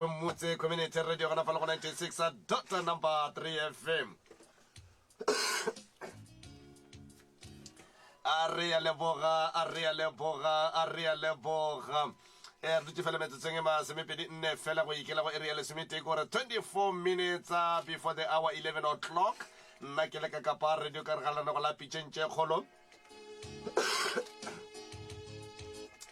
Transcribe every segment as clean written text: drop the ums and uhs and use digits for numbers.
Motse Community Radio gona fa le go 96 dot number 3 FM. A re a leboga, a re a leboga, a re a leboga. E re dutše fela metsotsong e masomepedi nne fela go ikela go area lesometee kore 24 minutes uh, before the hour 11 o'clock. Nna ke le ka kapa radio ka re ga lenago la pitšeng tše kgolo.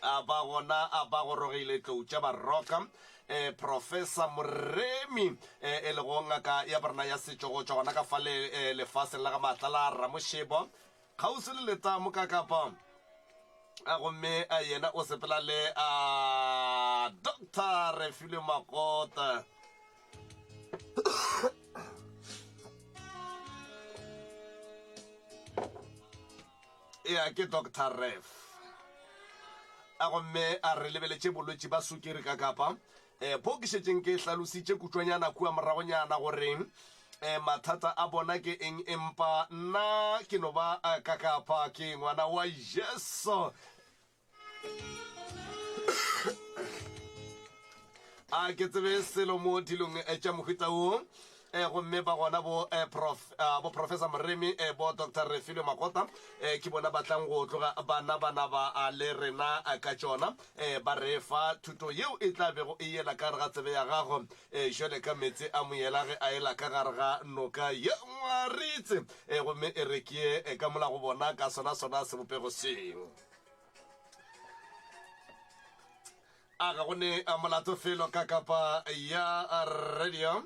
A ba gona a ba gorogile tlou tša baroka um eh, professor moremi um e lego ngaka ya borena ya setšo go tšwa gona ka fa le eh, lefaseng la ga maatla la ramošebo kgauswi le letamo ka kapa a gomme a yena o sepela le a doctor refilwe makota ya ke doctor ref a gomme a re lebeletše bolwetši ba sukiri ka kapa um po ke šetšeng ke hlalositše kutšwanyana kua moragonyana gore um mathata a bona ke eng empa nna ke no ba eh, ka kapa ke ngwana wa jesu a ke tsebe selo mo dilong eh, tša mohuta wo eh, gomme ba gona bo eh, prof, ah, bo professor moremi eh, bo dr refilwe makota eh, ke bona ba tlang go tloga bana bana ba a le rena eh, ka tšona eh, ba re fa thuto yeo e tla bego e yela ka gare ga tsebe ya gago eh, jwale ka meetse a moyela ge a ela ka gare ga noka ye ngwaritse eh, gomme e re ke eh, ka mola go bona ka sona sona sebopego seo A ga go ne a molato felo ka kapa ya radio.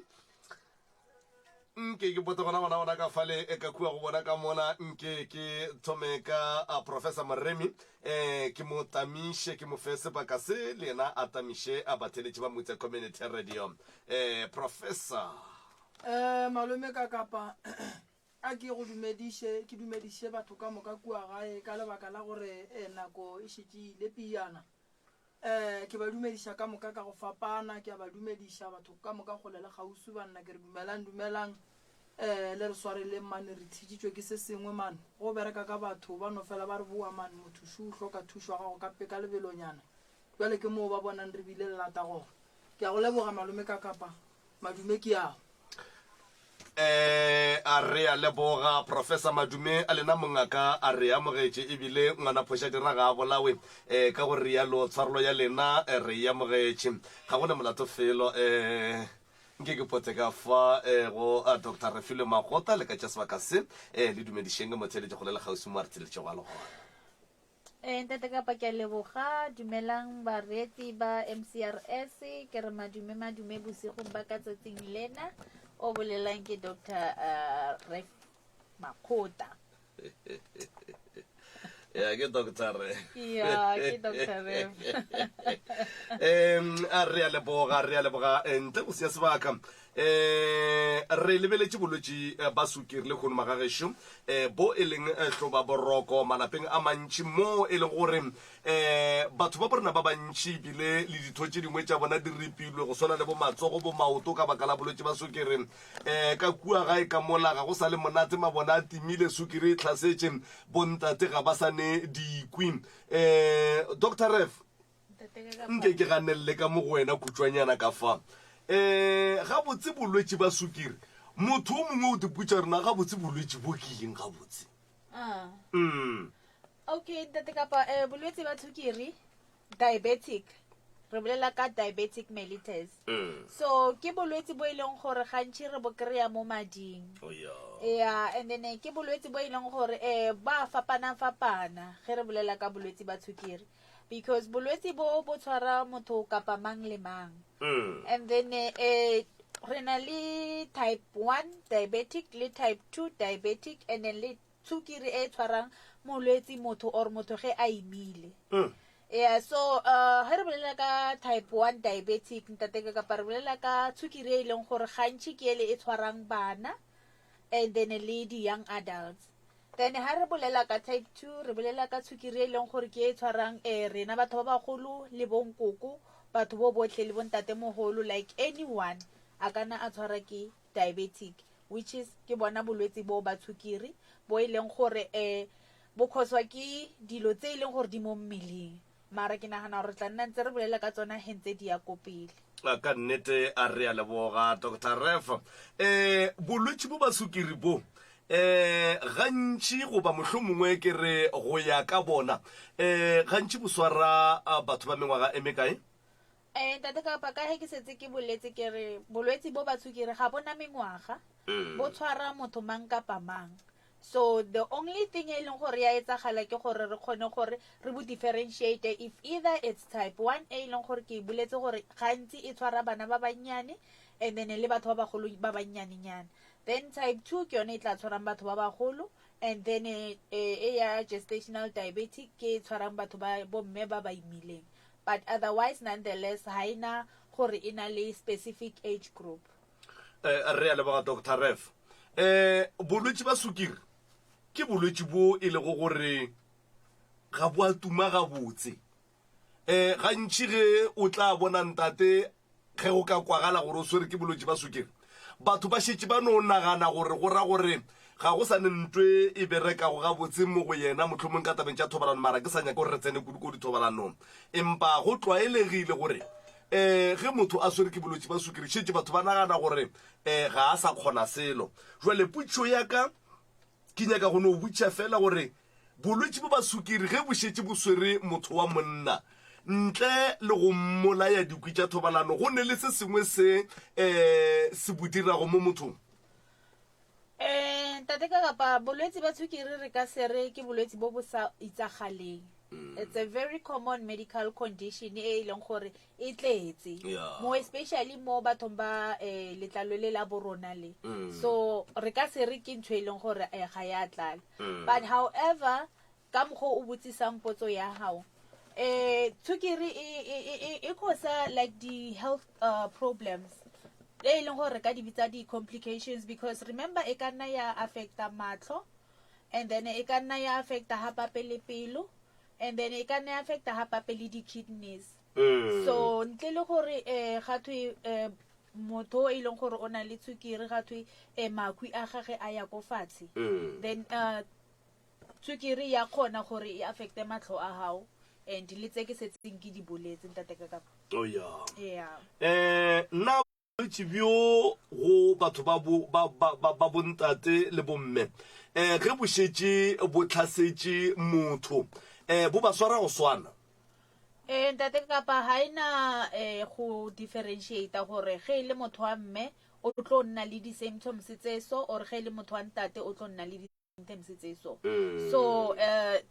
Nke ke bote gona gona gona ka fale e ka kua go bona ka mola nke ke thome ka a Professor Moremi eh ke mo tamiše ke mo fe sebaka se le yena a tamiše a batheletši ba Mutse Community Radio eh Professor Eh malome ka kapa A ke go dumediše, ke dumediše batho ka moka kua gae ka lebaka la gore eh, nako e šetše e ile pejana. Eh, ke ba dumediša ka moka ka go fapana, ke a ba dumediša batho ka moka kgole le kgauswi banna, ke re dumelang, dumelang. Eh, le re swareleng mane, re thitšitšwe ke se sengwe man. Go bereka ka batho ba no fela ba re boa man, motho šo o hloka thušo ya gago ka pe ka lebelonyana. Bjale ke moo ba bonang re bile lelata gona. Ke a go leboga malome ka kapa. Madume ke ao. Eh, a re a leboga Professor Madume a lena mongaka a re amogetše ebile ngwana phoša dira ga a bolawe eh, ka go rialo tshwarelo ya lena eh, re e amogetše ga go ne molato felo eh, nke ke pote ka fa eh, go ah, Dr. Refilwe Magota le ka tša sebaka se eh, le dumedišeng motheeletši kgole le kgauswi mo a re theletšego a le gona. Eh, ntate kapa ke a leboga dumelang bareetsi ba mcrs ke re madume madume bosigong ba ka tsatsing lena o bolelang ke dr uh, ref makgota ya ke doctor re ya ke dr ref um a re a leboga re a leboga eh, ntle go sia sebaka um re lebeletše bolwetši eh, ba sukiri le kgono magagešo um bo e leng eh, hloba boroko malapeng a mantši mo e leng gore um batho ba borena ba bantši ebile le ditho tše dingwe tša bona di ripilwe go swana le bo matsogo bo maoto ka baka la bolwetši ba sukiri um ka kua gae ka mola ga go sa le monate mabona a timile sukiri e tlhasetše bontate ga ba sa ne dikwi um doctor ref Nke ke ganelele ka mo go wena kutšwanyana ka fa. Um gabotse bolwetši ba sukiri, motho o mongwe o tiputša rena gabotse bolwetši bo ke eng gabotse? Ah. Mm. Okay, ntate kapa eh, bolwetse ba tshukiri diabetic re bolela ka diabetic mellitus Mm. so ke bolwetse bo e leng gore gantši re bo kry-a mo mading Oh, yeah. yeah and then eh, ke bolwetse bo e leng gore um ba fapana-fapana ge re bolela ka bolwetse ba tshukiri because bolwetse bo bo tshwara motho kapa mang le mang mm. and then eh, eh re na le type 1 diabetic le type 2 diabetic and then le tshukiri e tshwarang molwetsi motho or motho ge a imile mm. yeah so uh ge re bolela ka type 1 diabetic ntateke kapa re bolela ka tshukiri e leng gore gantši ke ele e tshwarang bana and then le di-young adults Then ha re bolela ka type 2 re bolela ka tshukiri e leng gore ke e tshwarang eh, rena batho ba bagolo le bonkoko batho bo botlhe le bontatemogolo like anyone a kana a tshwara ke diabetic which is ke bona bolwetse bo ba tshukiri bo e leng gore um bo khoswa ke dilo tse e leng gore di mo mmeleng mara ke nagana gore tla nna ntse re bolela ka tsona he ntse di ya ko pele. Ka nnete a re a leboga Doctor Ref. Um bolwetši bo ba sukiri bo um gantši goba mohlomongwe ke re go ya ka bona um gantši bo swara batho ba mengwaga e mekae? Eh, ntate kapa ka ge ke setse ke boletse ke re bolwetsi bo ba sukiri ga bona mengwaga bo tshwara motho mang kapa mang. So the only thing e leng gore ya etsagala ke gore re kgone gore re bo differentiate if either it's type 1 e leng gore ke e boletse gore gantsi e tshwara bana ba bannyane and then le batho ba bagolo ba bannyanenyana. Then type 2 ke yone e tla tshwarang batho ba bagolo and then e ya gestational diabetic ke e tshwarang batho ba bomme ba ba imileng. But otherwise nonetheless ha ena gore e na le specific age group. Re a leboga Doctor Rev. Um bolwetši ba sukiri ke bolwetši bo e lego gore ga bo a tuma gabotse. Um gantši ge o tla bona ntate ge go ka kwagala gore o swere ke bolwetši ba sukiri, batho ba šetše ba no nagana gore go ra gore ga go sa ne ntwe e berekago gabotse mo go yena, mohlomong ka tabeng tša thobalano, mara ke sa nyake gore re tsene kudu ko dithobalanong. Empa go tlwaelegile gore um ge motho a swere ke bolwetši ba sukiri, šetše batho ba nagana gore um ga a sa kgona selo. Jwale potšišo ya ka, ke nyaka go no botšiša fela gore bolwetši bo ba sukiri ge bo šetše bo swere motho wa monna, ntle le go mmolaya dikwi tša thobalano, go ne le se sengwe se um se bo dirago mo mothong? Um ntate ka kapa bolwetsi ba tshukiri re ka se re ke bolwetsi bo bo sa itsagaleng. It's a very common medical condition e e leng gore e tletse mo especially mo bathong ba um letlalo le la borona le. So re ka se re ke ntho e leng gore eh, ga ya tlala. But however, ka mokgwa o botsisang potso ya gago, um tshukiri e, e, e, e, e causa like di-health problems e leng gore re ka di bitsa di-complications, because remember e ka nna ya affecta matlho, and then e ka nna ya affecta gapape le pelo, and then e ka nna ya affecta gapape le di-kidneys. So ntle le gore um ga thwe um motho e leng gore o na le tshukiri ga thwe um makhwi a gage a ya ko fatshe, then tshukiri ya kgona gore e affecte matlho a gago and le tse ke setseng ke di boletse ntate ka kapa. Oh yeah. Yeah. Nna bolwetši bjo go batho ba bo ba ba ba, ba bontate le bomme eh ge bo šetše bo tlhasetše motho eh bo ba swara go swana. Eh ntate kapa ha ena eh go differentiate gore ge e le motho wa mme o tlo nna le di symptoms tse so or ge e le motho wa ntate o tlo nna le di symptoms tse so. So eh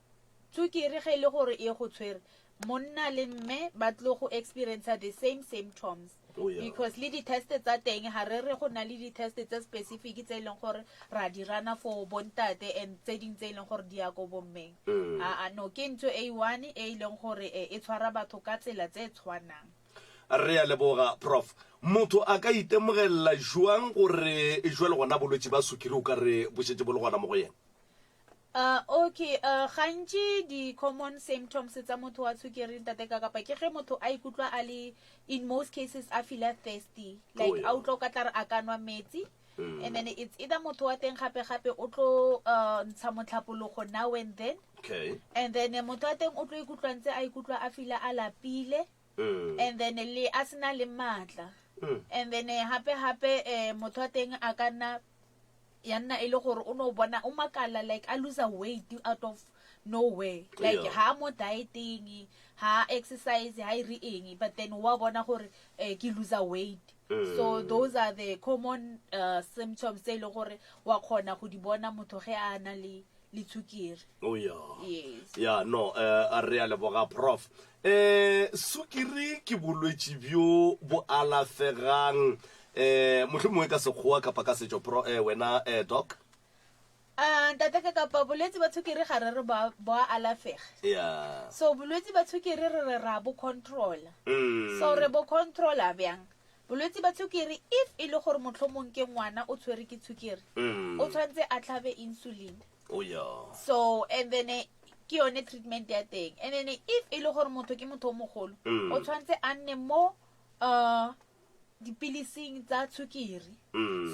tsukiri ge e le gore e go tshwere, monna le mme ba tlo go experience the same symptoms. Oh, yeah. Because le di-test tsa teng ga re re go na le di-test tse specific tse e leng gore ra di rana for bontate and tse ding tse e leng gore di ya ko bommeng. A no, ke ntho e one e e leng gore e tshwara batho ka tsela tse tshwanang. Re a leboga Prof. Motho a ka itemogelela jwang gore jwale gona bolwetši ba sukiri o ka re bo šetše bo le gona mo go yena? Okay, gantši di-common symptoms tsa motho wa tshukiri ntate ka kapa ke ge motho a ikutlwa a le, in most cases a feela thirsty, like Oh, yeah. a utlwa o ka tla re a ka nwa metsi. And then it's either motho wa teng gape gape o tlo ntsha motlhapologo now and then. Okay. And then motho wa teng o tlo ikutlwa ntse a ikutlwa a feela a lapile. And then le a sena le maatla. And then hape hape motho wa teng a ka nna ya nna e le gore o no bona o makala like a lose weight out of nowhere, like ha mo dieting, ha exercise, ha ire eng, but then wa bona gore ke lose weight. So those are the common symptoms tse e leng gore wa kgona go di bona motho ge a na le le tshukiri. Oh yeah. Yes. Yeah, no, re a leboga Prof. Sukiri ke bolwetši bjo bo alafegang mohlomongwe ka sekgowa kapa ka setšo pro wena doc? Ntate ka kapa bolwetsi ba tshukiri ga re re bo a alafega. Yeah. So bolwetsi ba tshukiri re re ra bo controla. So re bo controla bjang? Bolwetsi ba tshukiri if e le gore mohlomong ke ngwana o tshwere ke tshukiri, o tshwantse a tlhabe insulin. Oh yeah. So and then ke yone treatment ya teng. And then if e le gore motho ke motho o mogolo, o tshwantse a nne mo dipilising tsa tshukiri.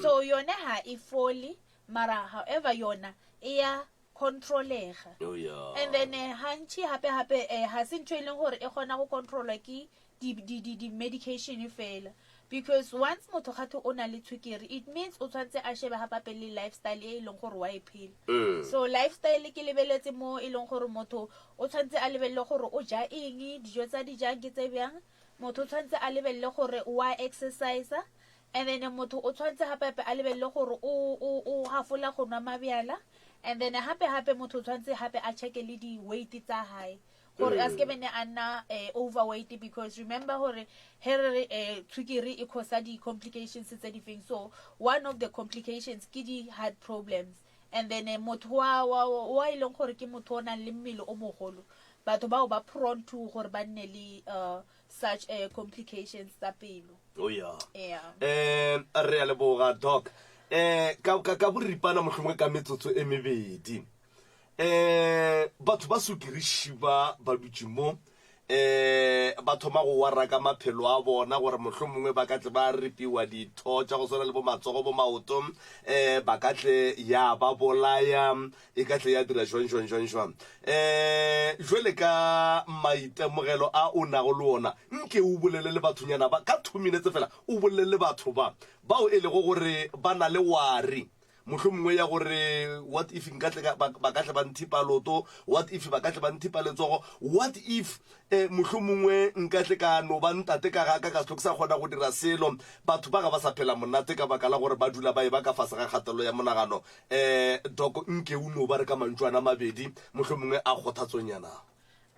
So yone ha e fole, mara however yona e ya controlega. Oh yeah. And then gantši hape hape ha se ntho e leng gore e kgona go controlwa ke Di, di, di, di medication fela. Because once motho gatho o na le tshwikiri, it means o tshwanetse a shebe gape le lifestyle e e leng gore wa e phela. Mm. So lifestyle ke lebeletse mo e leng gore motho o tshwanetse a lebelele gore o ja eng, dijo tsa di jang ke tse bjang. Motho o tshwanetse a lebelele gore wa exercise and then motho o tshwanetse gape gape a lebelele gore o o o hafola go nwa mabjala and then gape gape motho o tshwanetse gape a checke le di-weight tsa hae gore a seke bene a nna eh, overweight because remember gore he re re eh, tshwikiri e causa di-complications tse di feng so one of the complications ke di-heart problems and then eh, motho wa wa wa e leng gore ke motho o nang le mmele o mogolo batho bao ba prone to gore ba nne le uh, such uh, complications tsa pelo oh yeah yeah um re a leboga doc um ka ka ka boripana mohlomongwe ka metsotso e mebedi um batho ba sukiri šiba ba dutše mo um ba thoma go wara ka maphelo a bona gore mohlomongwe ba ka tle ba ripiwa ditho tša go swana le bo matsogo bo maoto um ba ka tle ya ba bolaya e ka tle ya dira jwang jwang jwang jwang um jwale ka maitemogelo a o nago le ona nke o bolele le bathonyana ba ka two minutes fela o bolele le batho ba bao e lego gore ba na le wari Mohlomongwe ya gore what if nka tle ka, ba, ba ka tle ba nthipa loto, what if ba ka tle ba nthipa letsogo, what if eh, mohlomongwe nka tle ka no ba ntate ka ga ka ka se ke sa kgona go dira selo. Batho ba ga ba sa phela monate ka baka la gore ba dula ba e ba ka fase ga kgatello ya monagano. Eh, Doc, nke o no ba re ka mantšwana a mabedi, mohlomongwe a kgothatsonyana.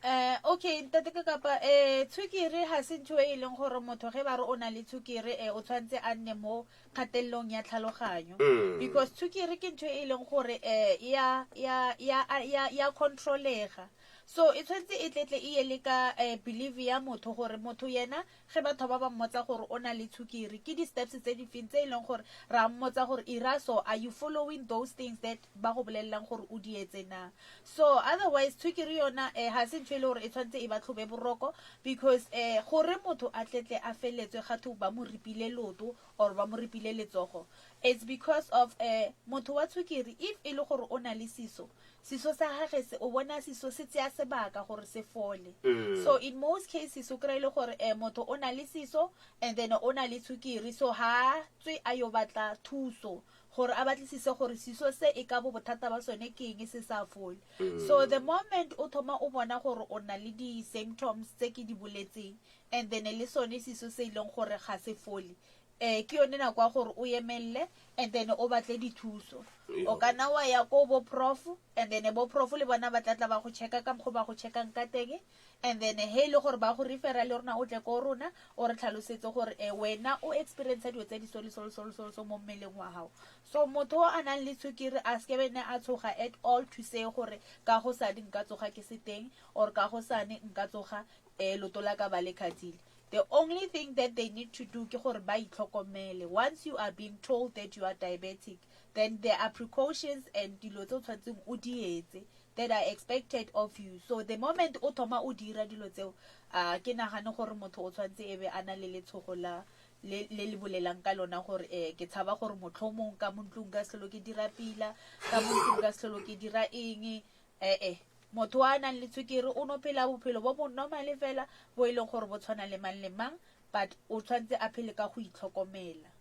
Eh, okay ntate ka kapa eh tshwikiri ga se ntho e e leng gore motho ge ba re o na le tshwikiri eh, o tshwanetse a nne mo kgatelelong ya tlhaloganyo mm. because tshwikiri ke ntho e leng gore eh ya ya ya ya ya controlega so e tshwanetse e tletle e ye le ka eh, belief ya motho gore motho yena Ge batho ba ba mmotsa gore o na le tshukiri, ke di-steps tse di feng tse e leng gore ra mmotsa gore ira so, are you following those things that ba go bolelelang gore o di etse na? So otherwise tshukiri yona eh, ga se ntho e le gore e tshwanetse e ba tlhobe boroko because eh, gore motho a tletle a feletswe gatho ba mo ripile loto or ba mo ripile letsogo, it's because of eh, motho wa tshukiri if e le gore o na le siso, Seso sa gage se, o bona seso se tseya sebaka gore se fole. Mm. So in most cases o kry-e le gore um motho o na le seso and then o na le tshukiri so ha tswe a yo batla thuso gore a batlisise gore seso se e ka bo bothata ba sone ke eng se sa fole. Mm. So the moment o thoma o bona gore o na le di-symptoms tse ke di boletseng and then le sone seso se e leng gore ga se fole um ke yone nako ya gore o emelele and then o batle dithuso o ka nna wa ya ko bo prof and then bo prof le bona ba tla tla ba go checka ka mokgwa ba go checkang ka teng and then he e le gore ba go refera le rona o tle ko rona o re tlhalosetse gore e wena o experience dilo tse di so le so le so le so le so mo mmeleng wa gago so motho o a nang le tshukiri a seke bene a tshoga at all to say gore ka go sane nka tsoga ke se teng or ka go sane nka tsoga um loto la ka ba le khathile The only thing that they need to do ke gore ba itlhokomele. Once you are being told that you are diabetic, then there are precautions and dilo tse o tshwanetseng o di etse that are expected of you. So the moment o thoma o dira dilo tseo, uh, ke nagane gore motho o tshwanetse e be a na le letshogo la le le le bolelang ka lona gore eh ke tshaba gore motlhomong ka mo ntlong ka selo ke dira pila ka mo ntlong ka selo ke dira eng E-e, motho a nang le tshwikiri o no phela bophelo bo bo normal fela bo e leng gore bo tshwana le mang le mang but o tshwanetse a phele ka go itlhokomela.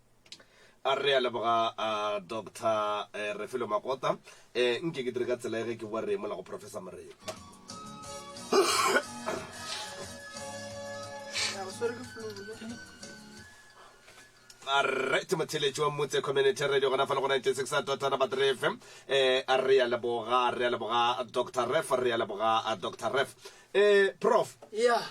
A re a leboga uh, Doctor eh, Refilwe Makota. Eh, nke ke dire ka tsela e ge ke boa re mola go Professor Moremi. Ya, o swere ke flu, ne? Right motheletši wa Motse Community Radio gona fa le go 96 dot number 3 FM eh a re ya leboga re ya leboga Dr Ref re ya leboga Dr Ref eh prof yeah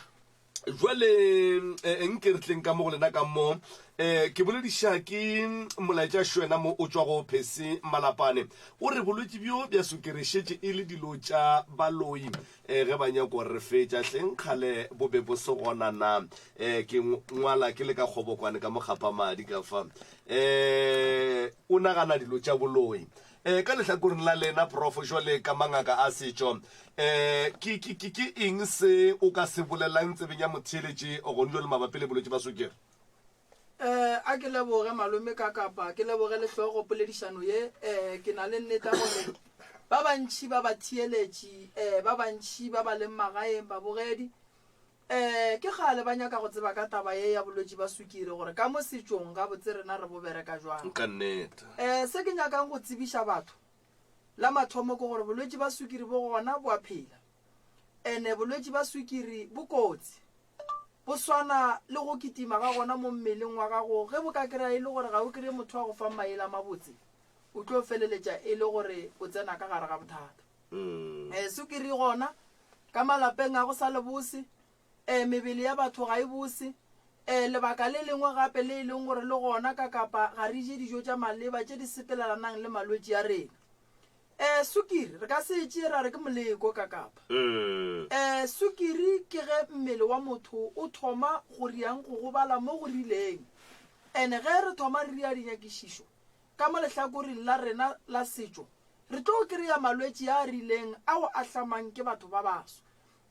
jwale eh, nke re tleng ka mo go lena ka mo eh ke bolediša ke molaetša šwena mo o tšwa go Phesi Malapane o re bolwetši bjo bja sukiri šetše e le dilo tša baloi E, ge ba nyako re fetša, hleng kgale bo be bo se gona na? E, ke ngwala ke le ka kgobokwane ka mokgapa madi ka fa. E, o nagana dilo tša boloi. E, ka lehlakoreng la lena, Prof, jwale ka mangaka a setšo, e, ke, ke, ke, ke eng se o ka se bolelang tsebeng ya motheeletši gone jwale mabapi le bolwetši ba sukiri? Eh, a ke leboge malome ka kapa ke leboge le hlogo poledišano ye. Eh, ke na le nneta gore ba bantši ba batheeletši, eh, ba bantši ba ba leng magaeng babogedi, Um ke kgale ba nyaka go tseba ka taba ye ya bolwetši ba swikiri gore ka mo setšong gabotse rena re bo bereka jwang. Ka nnete. Um se ke nyakang go tsebiša batho la mathomo ke gore bolwetši ba swikiri bo gona bo a phela. Ene bolwetši ba swikiri bo kotsi. Bo swana le go kitima ga gona mo mmeleng wa gago ge bo ka kry-a e le gore ga o kry-e motho wa go fa maele a mabotse o tlo feleletša e le gore o tsena ka gare ga bothata. Um sukiri gona Ka malapeng ga go sa le bose, ee, mebele ya batho ga e bose. Ee, lebaka le lengwe gape le e leng gore le gona ka kapa ga re je dijo tša maleba tše di sepelelanang le malwetši a rena. Ee, sukiri re ka se e tšee ra re ke moleko ka kapa. Ee, sukiri ke ge mmele wa motho o thoma go riang go gobala mo go rileng. Ene ge re thoma re ria dinyakišišo Ka mo lehlakoreng la rena la setšo, re tlo kry-a malwetši a a rileng ao a hlamang ke batho ba baso.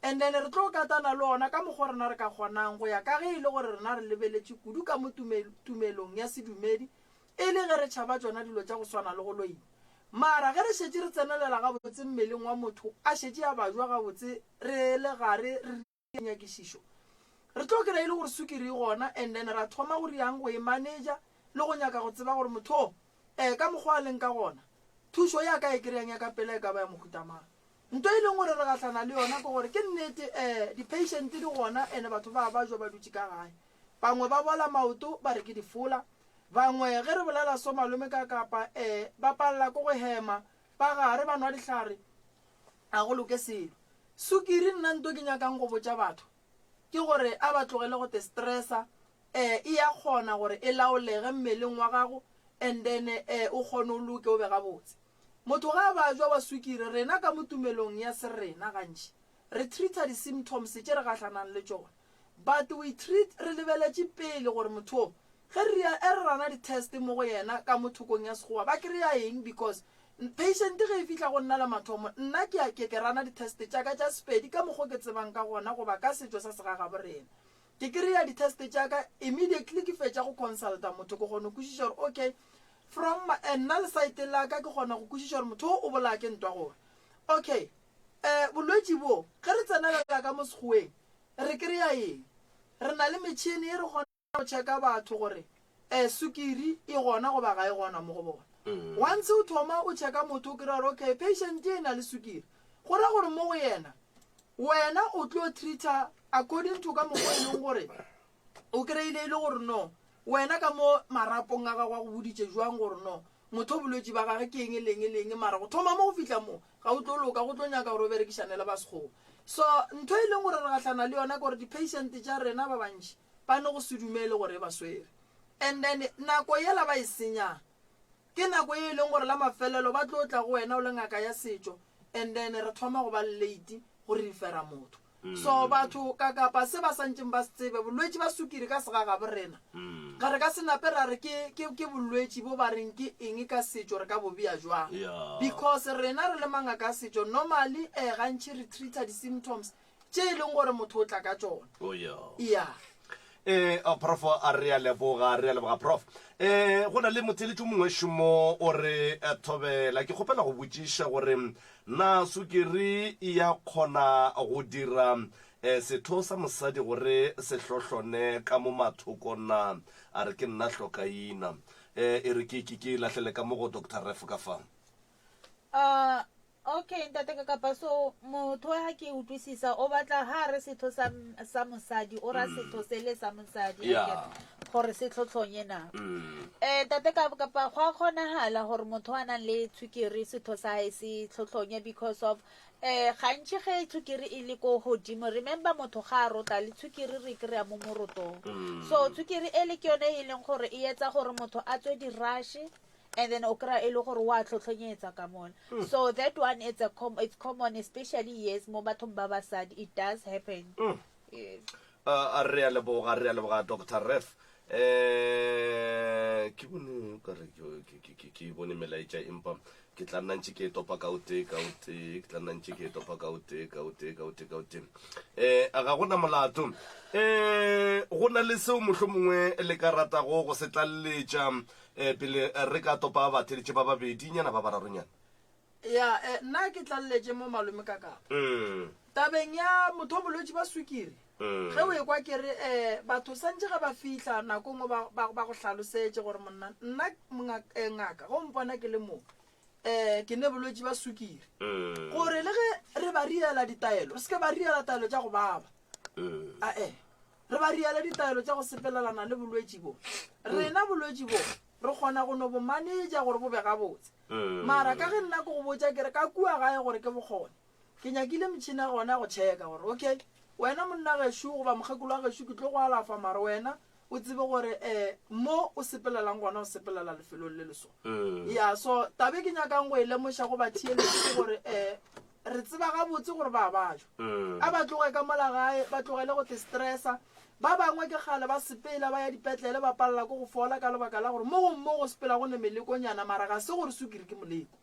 And then re tlo katana le ona ka mokgwa rena re ka kgonang go ya ka ge e le gore rena re lebeletše kudu ka mo tumelong ya sedumedi e le ge re tšhaba tšona dilo tša go swana le go loiwa. Mara ge re šetše re tsenelela gabotse mmeleng wa motho a šetše a bajwa gabotse re le gare re nyakišišo re tlo kry-a e le gore sukiri e gona and then ra thoma go riang go e manager le go nyaka go tseba gore motho o um ka mokgwa a leng ka gona thušo ya ka e kry-ang ya ka pela e ka ba ya mohuta mang. Nto e leng gore re gahlana le yona ke gore ke nnete um di-patient di gona and batho ba bajwa ba dutše ka gae. Bangwe ba bola maoto ba re ke difola, bangwe ge re bolela so malome ka kapa um ba palela ke go hema ba gare ba nwa dihlare A go loke selo. Sukiri nna nto ke nyakang go botša batho ke gore a ba tlogele go te stressa eh e ya kgona gore e laolege mmeleng wa gago and then eh o kgone o loke o be gabotse. Motho ga a bajwa wa sukiri rena ka mo tumelong ya serena gantši re treata di symptoms tše re gahlanang le tšona but we treat re lebeletše pele gore motho o ge re e re rana di test mo go yena ka mo thokong ya sekgowa ba kry-a eng because patient ge e fihla go nna la mathomo nna ke ke ke rana di test tša ka tša Sepedi ka mokgo ke tsebang ka gona goba ka setšo sa segagabo rena ke kry-a di test tša ka immediately ke fetša go consulta motho ke kgona go kwešiša gore okay from eh, nna le site la ka ke kgona go kwešiša gore motho o bolaya ke ntwa gore okay um bolwetši bo ge re tsenelela ka mo sekgoweng Re kry-a eng? Re na le metšhene ye re kgona go checka batho gore um sukiri e gona goba ga e gona mo go bona. Once o thoma o checka motho o kry-a gore okay patient e na le sukiri, go ra gore mo go yena wena o tlo treat-a according to ka mokgwa e leng gore o kry-ile e le gore no wena ka mo marapong a gago a go boditše jwang gore no motho bolwetši ba gage ke eng le eng le eng mara go thoma mo go fihla mo ga o tlo loka go tlo nyaka gore o berekišane le ba sekgowa so ntho e leng gore re gahlana le yona ke gore di-patient tša rena ba bantši ba ne go se dumele gore e ba swere and then nako yela ba e senyang ke nako e leng gore la mafelelo ba tlo tla go wena o le ngaka ya setšo and then re thoma go ba late go refera motho so batho ka kapa se ba santšeng ba se tsebe bolwetši ba sukiri ka segagabo rena mm. ga re ka se nape ra re ke, ke, ke bolwetši bo ba reng ke eng ka setšo re ka bo bea jwang yeah. because rena re le mangaka a setšo normally eh, gantši re treata di-symptoms tše e leng gore motho o tla ka tšona oh, yeah. yeah. Eh, oh, prof a re a leboga re a leboga prof eh go na le motheletši o mongwe šomo o re eh, thobela ke kgopela go botšiša gore Na sukiri e ya kgona go dira setho sa mosadi gore se hlohlone ka mo mathoko na? A re ke nna hlokaina. E re ke, ke, ke e lahlele ka mo go Doctor Ref ka fa. Uh, okay ntate ka kapa so motho ha ke utlwisisa o batla ha re setho sa, sa mosadi o ra setho sele sa mosadi Yeah. gore se tlhotlhonye na Mm. Eh, tate ka kapa go a kgonagala gore motho a nang le tshukiri setho sa hae se tlhotlhonye because of eh gantši ge tshukiri e le ko godimo remember motho ga a rota le tshukiri re kry-a mo morotong Mm. so tshukiri e le ke yone e leng gore e etsa gore motho a tswe di-rush and then o kry-a e le gore wa tlhotlhonyetsa ka mola Mm. so that one it's, a com it's common especially yes mo bathong ba basadi it does happen Mm. yes. A re a leboga, re a leboga Doctor Ref. Eh, ke bone ka re ke bone melaetša empa ke tla nna ntše ke e topa ka o tee ka o tee ke tla nna ntše ke e topa ka o tee ka o tee ka o tee ka o tee eh a ga gona molato eh go na le seo mohlomongwe le ka ratago go se tlaleletša eh pele re ka topa batheletše ba babedinyana ba bararonyana Ya, eh, nna ke tlaleletše mo malome ka kapa. Mm. Tabeng ya motho wa bolwetši ba swikiri. Ge o ekwa ke re um batho santše ge ba fihla nako nngwe ba, ba, ba go hlalosetše gore monna nna mongak, eh, ngaka ge o mpona ke le mo um ke ne bolwetši ba sukiri. Gore le ge re ba riela ditaelo, re se ke ba riela taelo tša go baba. Ae, re ba riele ditaelo tša go sepelelana le bolwetši bo. Rena bolwetši bo re kgona go no bo manetša gore bo be gabotse. Mara ka ge nna ke go botša ke re ka kua gae gore ke bokgone. Ke nyakile motšhene gona go checka gore okay wena monna gešo goba mokgekolo wa gešo ke tlo go alafa mara wena o tsebe gore um mo o sepelelang gona o sepelela lefelong le le so. Ya so tabe ke nyakang go e lemoša go batheeletši ke gore um re tseba gabotse gore ba bajwa. A ba tloge ka mola gae ba tlogele go te stressa. Ba bangwe ke kgale ba sepela ba ya dipetlele ba palela ke go fola ka lebaka la gore mo gongwe mo go sepela go ne melekonyana mara ga se gore sukiri ke moleko.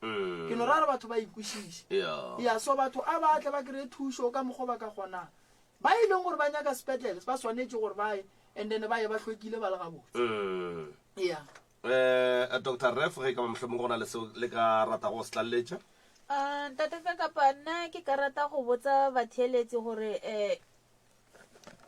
Ke no ra gore batho ba ikwešiše. Ya so batho a ba tle ba kry-e thušo ka mokgwa ba ka kgonang. Ba e leng gore ba nyaka sepetlele ba swanetše gore ba ye and then ba ye ba hlwekile ba le gabotse. Ya. Um Doctor Ref ge e ka ba mohlomong go na le seo le ka ratago go se tlaleletša. Uh, Ntate Kakapa, nna ke ka rata go botsa batheeletsi gore um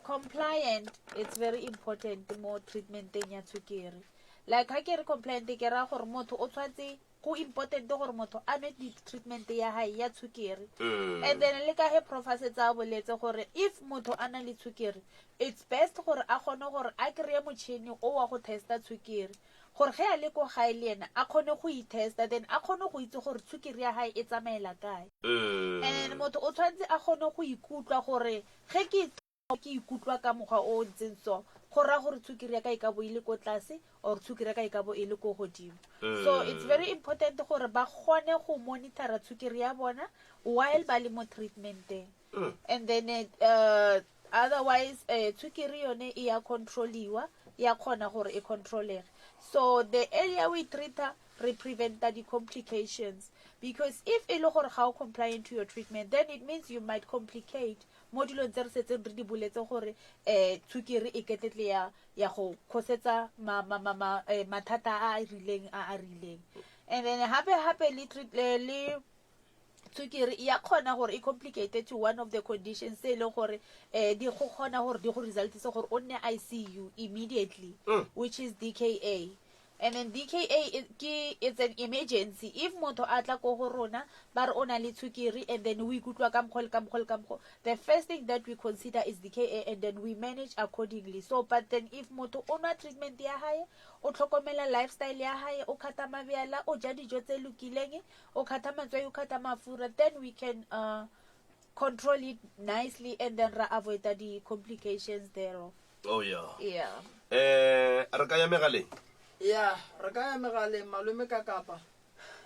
compliant it's very important mo treatmenteng ya tshukiri. Like ha ke re compliant ke ra gore motho o tshwantse go important gore motho a nwe treatment ya hae ya tshukiri. And then le ka he prof a setse a boletse gore if motho a na le tshukiri it's best gore a kgone gore a kry-e motšhini o wa go testa tshukiri gore ge a le ko gae le yena a kgone go itesta then a kgone go itse gore tshukiri ya hae e tsamaela kae. And then motho o tshwanetse a kgone go ikutlwa gore ge ke ke ikutlwa ka mokgwa o o ntseng so go raya gore tshukiri ya ka e ka bo e le ko tlase or tshukiri ya ka e ka bo e le ko godimo. So it's very important gore ba kgone go monitora tshukiri ya bona while ba le mo treatmenteng. And then otherwise tshukiri yone e ya controliwa, ya kgona gore e controlege. So the earlier we treat her, re preventa di-complications, because if e le gore ga o compliant to your treatment then it means you might complicate mo dilong tse re setseng re di boletse gore um tshukiri e ketetle ya ya go khosetsa ma, ma, ma, ma, eh, mathata a a rileng a a rileng. And then hape hape le treat, le, le tshukiri ya kgona gore e complicated to one of the conditions tse e leng gore um di go kgona gore di go resultise gore o nne ICU immediately, which is DKA. And then DKA ke it's an emergency. If motho a tla ko go rona ba re o na le tshukiri and then o ikutlwa ka mokgwa le ka mokgwa le ka mokgwa, the first thing that we consider is DKA and then we manage accordingly. So but then if motho o nwa treatment ya hae, o tlhokomela lifestyle ya hae, o kgatha mabjala, o ja dijo tse lokileng, o kgatha matswai, o kgatha mafura, then we can control it nicely and then ra avoida di complications thereof. Oh yeah. Yeah. Eh, re ka ya megaleng? Ya, re ka ya megaleng malome Kakapa.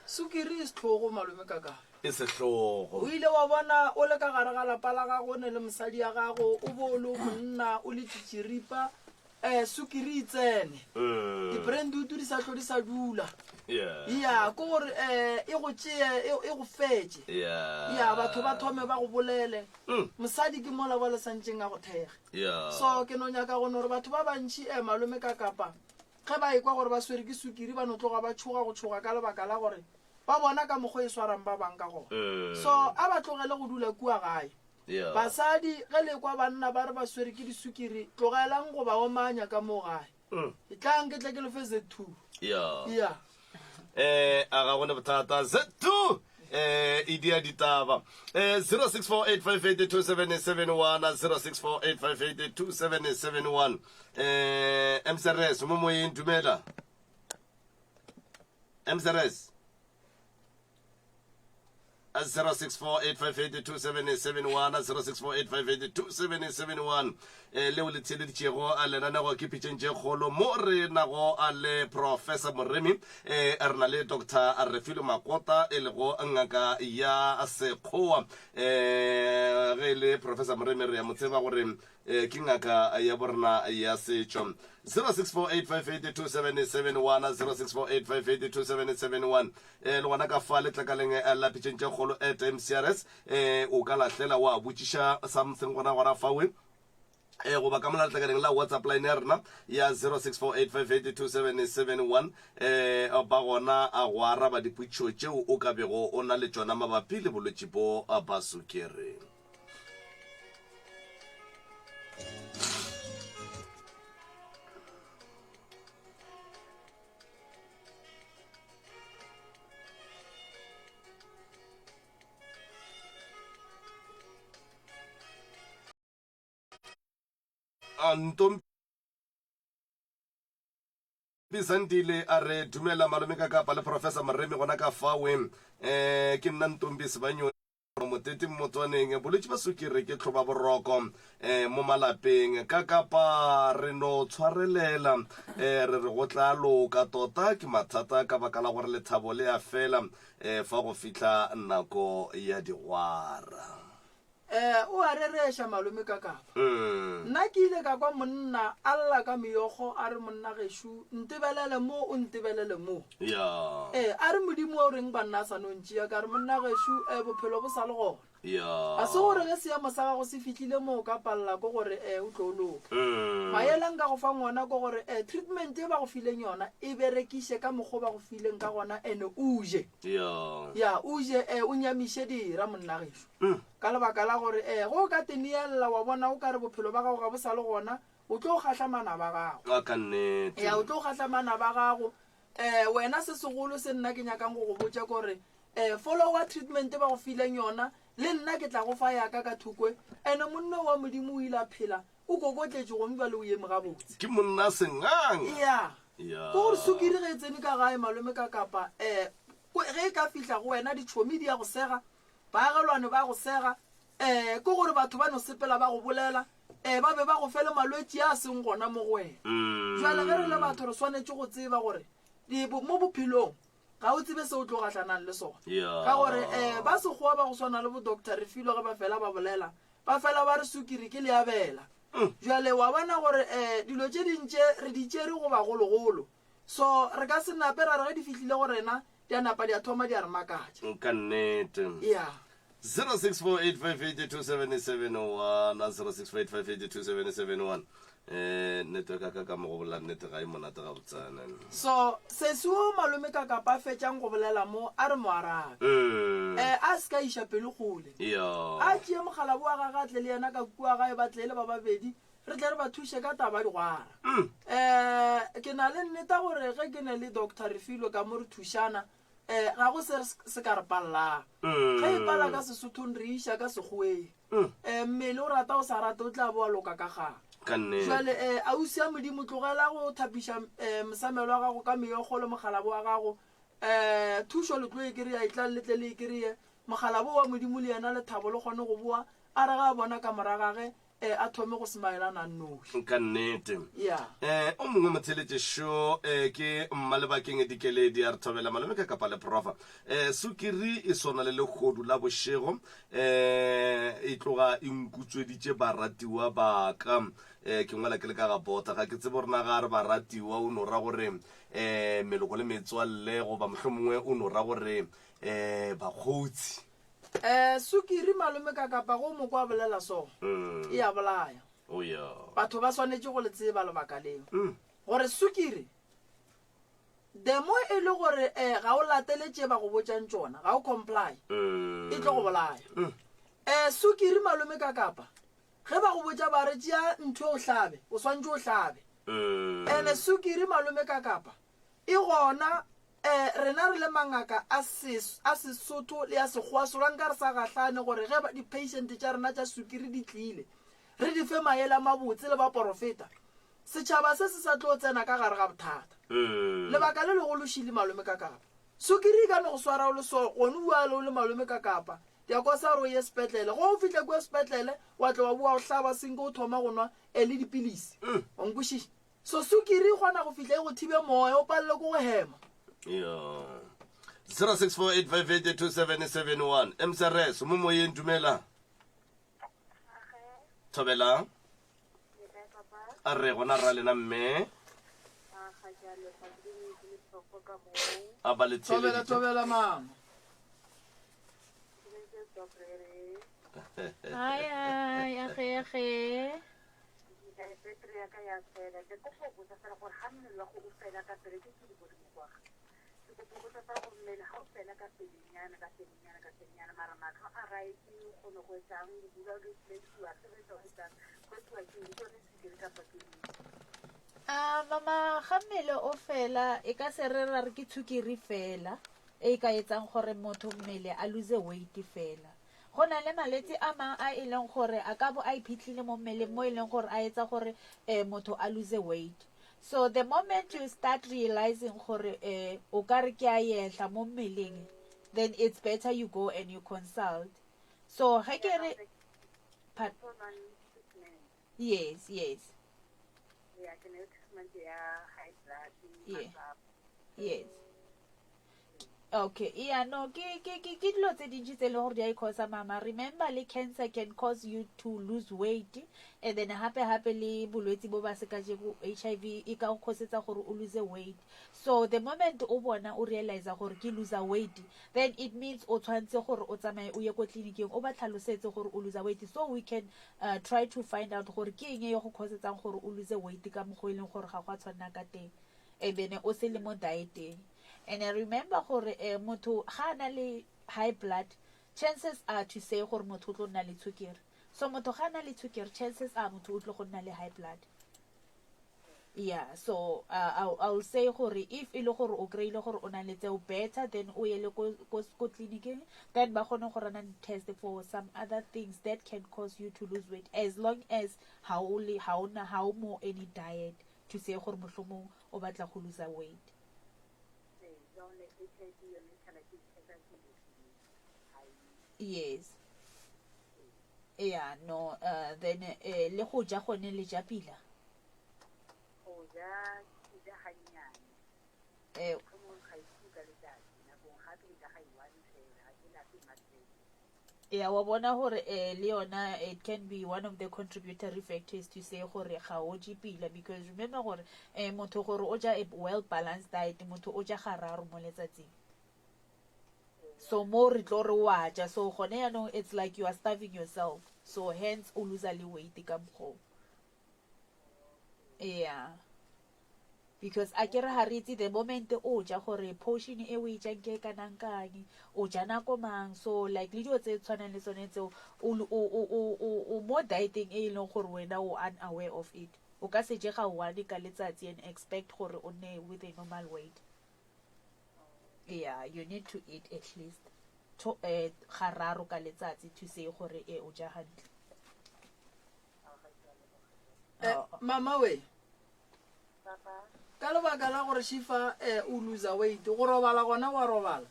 Sukiri e sehlogo malome Kakapa. E sehlogo. O ile wa bona o le ka gare ga lapa la gago o ne le mosadi ya gago, o bo o le monna o le tšitširipa, eh sukiri e tsene. Dibrandutu di sa hlo di sa dula. Yeah. Ya, ke gore eh e go tšee e, e go fetše. Yeah. Ya, batho ba thome ba go bolele. Mosadi ke mola ba le santšeng a go thekga. Yeah. So ke no nyaka go no re batho ba bantši eh malome ka kapa ge ba ekwa gore ba swere ke sukiri ba no tloga ba tšhoga go tšhoga ka lebaka la gore ba bona ka mokgwa e swarang ba bang ka gona. So a ba tlogele go dula kua gae. Yeah. Basadi ge le kwa banna ba re ba swere ke disukiri tlogelang go ba omanya ka mo gae. Etlang ke tle ke le fe Z2. Yeah. Yeah. Eh, a ga gone bothata Z2 eh e dia ditaba eh 0648582771 0648582771 eh MCRS mo moyeng dumela MCRS 0648582771 0648582771 eh, leo le theeleditšego a lenanego ke pitšeng tše kgolo mo re nago a le Professor Moremi eh, re na le Dr Refilwe Makota e lego ngaka ya sekgowa eh, ge e le Professor Moremi re ya mo tseba gore eh, ke ngaka ya borena ya setšo 0648582771 0648582771 eh, le gona ka fa letlakaleng eh, la pitšeng tše kgolo at mcrs eh, o ka lahlela wa botšiša something gona gona fawe eh goba ka mola letlakaleng la whatsapp line ya rena ya 0648582771 eh ba gona a go araba dipotšišo tšeo o ka bego o na le tšona mabapi le bolwetši bo ba sukiri. Ntombi Zandile a re, Dumela malome ka kapa le Professor Moremi gona ka fawe. Um ke nna Ntombi Sebanyoni Motete Mmotswaneng. Bolwetši ba sukiri ke tlhobaboroko um mo malapeng. Ka kapa re no tshwarelela um re re go tla loka. Tota ke mathata ka baka la gore lethabo le a fela um fa go fihla nako ya digwara. Eh, o a rereša malome ka kapa. Nna ke ile ka kwa monna a lla ka meokgo a re monna gešo ntebelele mo o ntebelele mo. Ya. Eh, a re Modimo o reng banna a sa no ntšea ka re monna gešo eh, bophelo bo sa le gona. Ya. Ga se gore ge seemo sa gago se fihlile mo o ka palela ko gore eh, o tlo loka. Maele a nka go fang ona ko gore eh, treatment e ba go fileng yona e berekiše ka mokgwa o ba go fileng ka gona ene o je. Ya. Ya, o je eh, o nyamiše dira monna gešo. Ka lebaka la gore ee, ge o ka teneella wa bona o ka re bophelo ba gago ga bo sa le gona, o tlo kgahla manaba a gago. A ka nnete. Ya, o tlo kgahla manaba a gago. Um wena se segolo se nna ke nyakang go go botša ke gore um follower treatment ba go fileng yona, le nna ke tla go fa ya ka ka thoko. Ene monna wa Modimo o ile a phela, o kokotletše gomme bjale o eme gabotse. Ke monna sengang. Ya. Ya. Ke gore sukiri ge e tsene ka gae malome ka kapa um ge e ka fihla go wena ditšhomi di ya go sega, Baagelwane ba go sega, ee, ke gore batho ba no sepela ba go bolela, ee, ba be ba go fe le malwetši a seng gona mo go wena. Bjale ge re le batho re swanetše go tseba gore di, bo, mo bophelong ga o tsebe se o tlo gahlanang le sona. Ka gore ee, ba Sekgowa ba go swana le bo Doctor Refilwe ge ba fela ba bolela, ba fela ba re sukiri ke leabela. Bjale wa bona gore ee, dilo tše ding tše re di tšere go bagologolo. So re ka se nape ra re ge di fihlile go rena, di a napa di a thoma di a re makatša. Ka nnete. Ya. 0648582771 0648582771 eh network ya ka ka mo go bolela nnete ga e monate ga botsana. So sesi wo malome ka kapa a fetšang go bolela mo a re mo arabe. Mm. Eh a se ka iša pelo kgole. Ya. A tšee mogalabo wa gage a tle le yena ka kua gae ba tle e le ba babedi Re tle re ba thuše ka taba digwara. Um ke na le nneta gore ge ke ne le Doctor Refilwe ka mo re thušana, um ga go se se ka re pallang. Ge e pala ka Sesothong re iša ka Sekgoweng. Um mmele o rata o sa rate o tla bo wa loka ka kgang. Ka nnete. Jwale um ausi ya Modimo tlogela go thapiša um mosamelo wa gago ka meokgo le mogalabo wa gago. Um thušo le tlo e kry-a, etlang le tle le e kry-e. Mogalabo wa Modimo le yena lethabo le kgone go boa, a re ge a bona ka mora gage eh, a thome go smaelana a nnoši. Ka nnete. Ya. Eh, o mongwe motheletše šo eh, ke Mmalebakeng Dikeledi a re thobela malome ka kapa le profa. Eh, sukiri e swana le lehodu la bošego eh, e tloga e nkutsweditše baratiwa ba ka. Eh, ke ngwala ke le ka ga bota ga ke tsebe gore na ga a re baratiwa o no ra gore eh, meloko le metswalle goba mohlomongwe o no ra gore eh, bakgotsi. Eh, sukiri malome ka kapa go mo kwa bolela so Mm. e a bolaya Oh yeah. batho ba swanetše go le tseba lebaka leo Mm. gore sukiri the more e le gore eh, ga o latele tše ba go botšang tšona ga o comply Mm. e tlo go bolaya Mm. eh, sukiri malome ka kapa ge ba go botša ba re tšea ntho o hlabe o swantše o hlabe Mm. ene sukiri malome ka kapa E gona, eh, rena re le mangaka a ses, a Sesotho le a Sekgowa, solanka re sa gahlane gore ge ba, di-patient tša rena tša sukiri di tlile, re di fe maele a mabotse le baporofeta, setšhaba se se sa tlo tsena ka gare ga bothata. Lebaka le legolo šili malome ka kapa. Sukiri e ka no go swara o le so, gone bjale o le malome ka kapa, diakosa gore o ye sepetlele. Ge o fihla kua sepetlele, wa tla wa boa o hlaba senke o thoma go nwa, eh, le dipilisi. Wa nkwešiša? So sukiri e kgona go fihla e go thibe moya, o palelwe ke go hema. Yo. 0648582771 MCRS mo moyeng dumela. Thobela. A re gona ra lena mme. A ba le Thobela theeleditše. thobela mama. Ai ai age age. Battery ya ka ya fela. Ke kopa go botsa fela gore ga mmele wa go o fela ka pele ke ke di godimo kwa. Ke kopa go botsa fela gore mmele ga o fela ka pelenyana ka pelenyana ka pelenyana mara matlho a right o kgone go etsang o dula o le wa sebetsa o etsang go etsiwa ke eng ke yone sukiri kapa ke eng? A mama ga mmele o fela e ka se re ra re ke tshukiri fela e ka etsang gore motho mmele a lose weight fela. Go na le malwetse a mang a e leng gore a ka bo a iphitlhile mo mmeleng mo e leng gore a etsa gore um motho a lose weight. So the moment you start realizing gore um o ka re ke a yehla mo mmeleng, then it's better you go and you consult. So ge ke re Yes, yes. Yeah, ke ne treatment ya high blood. Yeah. Yes. Okay, yeah, no, ke ke ke ke dilo tse dintši tse e leng gore di a e mama. Remember le cancer can cause you to lose weight and then hape hape le bolwetsi bo ba se ka jeko HIV e ka go causetsa gore o lose weight. So the moment o bona o realize gore ke lose weight, then it means o tshwanetse gore o tsamaye o ye ko tleliniking o ba tlhalosetse gore o lose weight so we can uh, try to find out gore ke eng e go causetsa gore o lose weight ka mokgwa e leng gore ga go a tshwanela ka teng and then o se le mo dieteng. And I remember gore eh, motho ga a na le high blood, chances are to say gore motho o tlo nna le tshukiri. So motho ga a na le tshukiri, chances are motho o tlo go nna le high blood. Yeah, so uh, I'll, I'll say gore if e le gore o kry-ile gore o na le tseo better then o ye le ko, ko, ko tleliniking then ba kgone go rana test for some other things that can cause you to lose weight as long as ha o le ha o na ha o mo any diet to say gore mohlomong o batla go lose weight. Yes. Yeah, no, uh, then eh, le go ja gone le ja pila. Go ja ke ja gannyane. Eh, Mohlomong ga e ka letsatsi, nakong gape ke ja ga i-one fela, ga ke lape matsele. Ya wa bona gore eh, le yona it can be one of the contributory factors to say gore ga o je pila because remember gore eh, motho gore o ja a well balanced diet motho o ja gararo mo letsatsing so mo re tlo re wa ja so gone yaanong it's like you are starving yourself so hence o loser le weight ka mokgoo yeah Because akere ga re itse the moment o ja gore portion e o e jang ke e kanang kang, o ja nako mang, so like le dilo tse tshwanang le tsone tseo o mo dieteng e e leng gore wena o unaware of it. O ka se je ga one ka letsatsi and expect gore o nne with a normal weight. Yeah, you need to eat at least to, eh, gararo ka letsatsi to say gore e o ja hantle. Eh, mama we ka lebaka la gore shifa eh, o loser weight go robala gona wa robala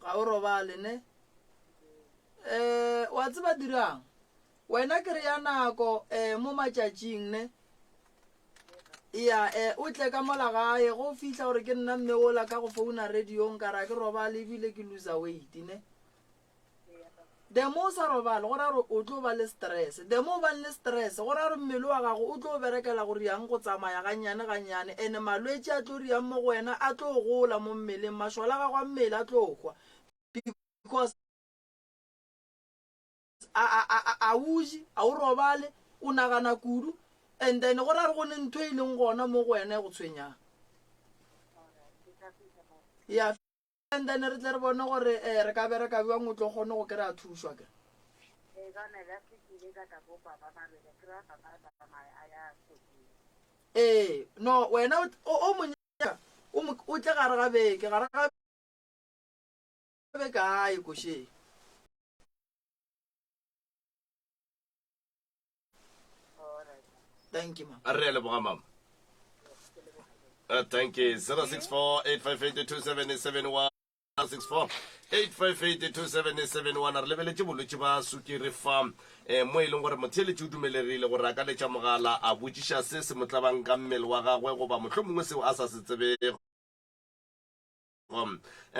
ga o robale ne um wa tseba dirang wena ke re ya nako um mo matšatšing ne ya um o tle ka mola gae go fitlha gore ke nna mme ola ka go founa radiong ka ra ke robale ebile ke loser weight ne The more o sa robale go ra gore o tlo ba le stress. The more o bang le stress go ra gore mmele wa gago o tlo berekela go riang go tsamaya gannyane gannyane and malwetši a tlo riang mo go wena a tlo gola mo mmeleng mašole a gago a mmele a tlo hwa because a, a, a, a o je a o robale o nagana kudu and then go ra gore go ne ntho e leng gona mo go wena e go tshwenyang ya And then re tle re bone gore eh, re ka bereka bjang o tlo kgone go kry-a thušwa ke. Ee, no wena o o monyaka o mo o tle gare ga beke gare ga beke gae košeng. Thank you, ma'am. Re a leboga mama. Uh, thank you. 064 858 2771 64 858 2771 re lebeletše bolwetši ba sukiri fa um mo e leng gore motheeletši o dumelegile gore a ka letša mogala a botšiša se se mo tlabang ka mmele wa gagwe goba mohlomongwe seo a sa se tsebego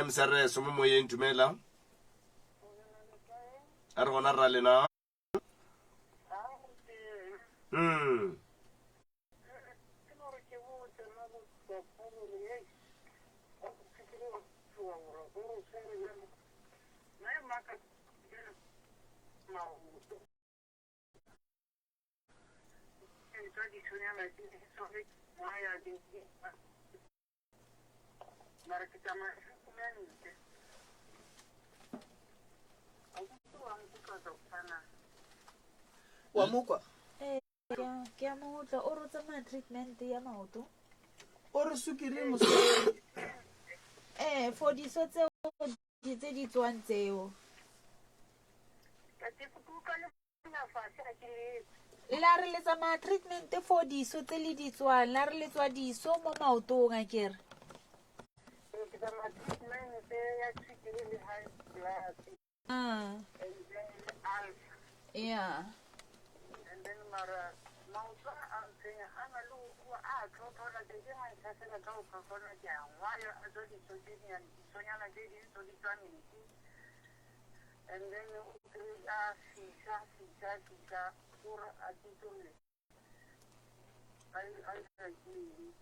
msrs mo moyeng dumela a re gona rra lena Mm. Mara ke tsamaya treatment. Ga ke itse wa nkutlwa doctor na. Wa mo kwa? Ee, ke a- ke a mo utlwa o re o tsamaya treatment ya maoto O re sukiri e mo swere. ee fodiso tseo. Di tse di tswang tseo. La re le tsamaya treatment for diso tse le di tswang, la re le tswa diso mo maotong a kere. Ah. Yeah. And then mara maoto a ntshwenya a na le go a tlhotlhona ke ke ntlhasela ka go tlhotlhona ke a ngwaya a tswa diso tse dinyane disonyana tse dintso di tswa metsi and then o kry a fisa fisa fisa gore a ke itse gore a a ke eng.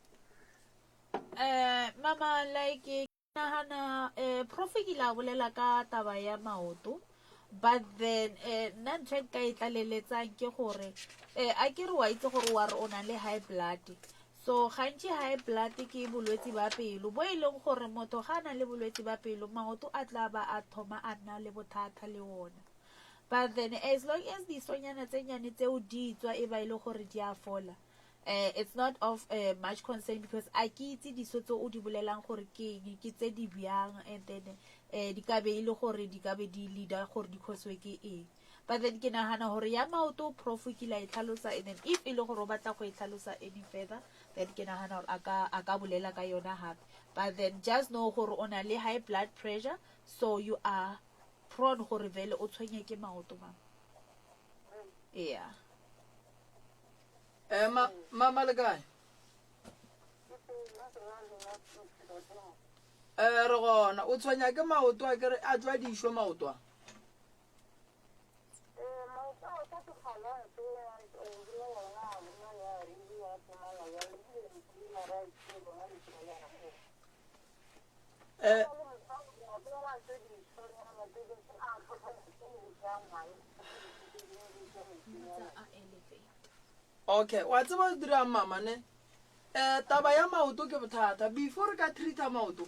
Eh, mama like Nagana eh, prof e kile a bolela ka taba ya maoto but then eh, nna ntho e nka e tlaleletsang ke gore eh, a ke re wa itse gore wa re o na le high blood so gantši high blood ke bolwetsi ba pelo bo e leng gore motho ga a na le bolwetsi ba pelo maoto a tla ba a thoma a nna le bothata le ona but then as long as disonyana tse nyane tseo di tswa e ba e le gore di a fola Eh, it's not of uh, much concern because a ke itse diso tse o di bolelang gore ke eng ke tse di bjang and then eh di ka be e le gore di ka be di leader gore di causewe ke eng but then ke nagana gore ya maoto prof o kile a e tlhalosa and then if e le gore o batla go e tlhalosa any further then ke nagana gore a ka a ka bolela ka yona gape but then just know gore o na le high blood pressure so you are prone gore vele o tshwenye ke maoto mama yeah Eh, ma, mama le kae? Eh, re gona. O tshwenya ke maoto a kere a tswa dišo maoto a. Eh, Okay, wa tseba o dirang mama ne? Eh, taba ya maoto ke bothata. Before re ka treata maoto,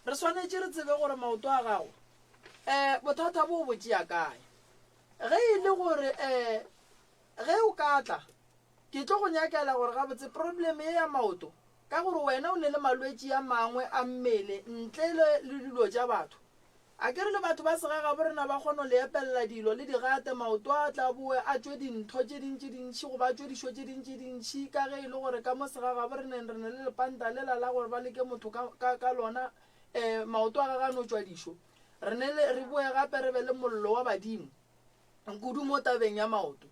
re swanetše re tsebe gore maoto a gago eh bothata bo bo tšea kae. Ge e le gore eh ge o ka tla ke tlo go nyakela gore gabotse problem ye ya maoto ka gore wena o ne le malwetši a mangwe a mmele ntle le le dilo tša batho. A ke re le batho ba segagabo rena ba kgono le epelela dilo le di gate, maoto a tla boe a tšwe dintho tše dintši dintši goba a tšwe dišo tše dintši dintši ka ge e le gore ka mo segagabo reneng re ne le lepanta lela la gore ba leke motho ka, ka, ka lona um maoto a gage a no tšwa dišo. Re ne le, re boe gape re be le mollo wa badimo kudu mo tabeng ya maoto.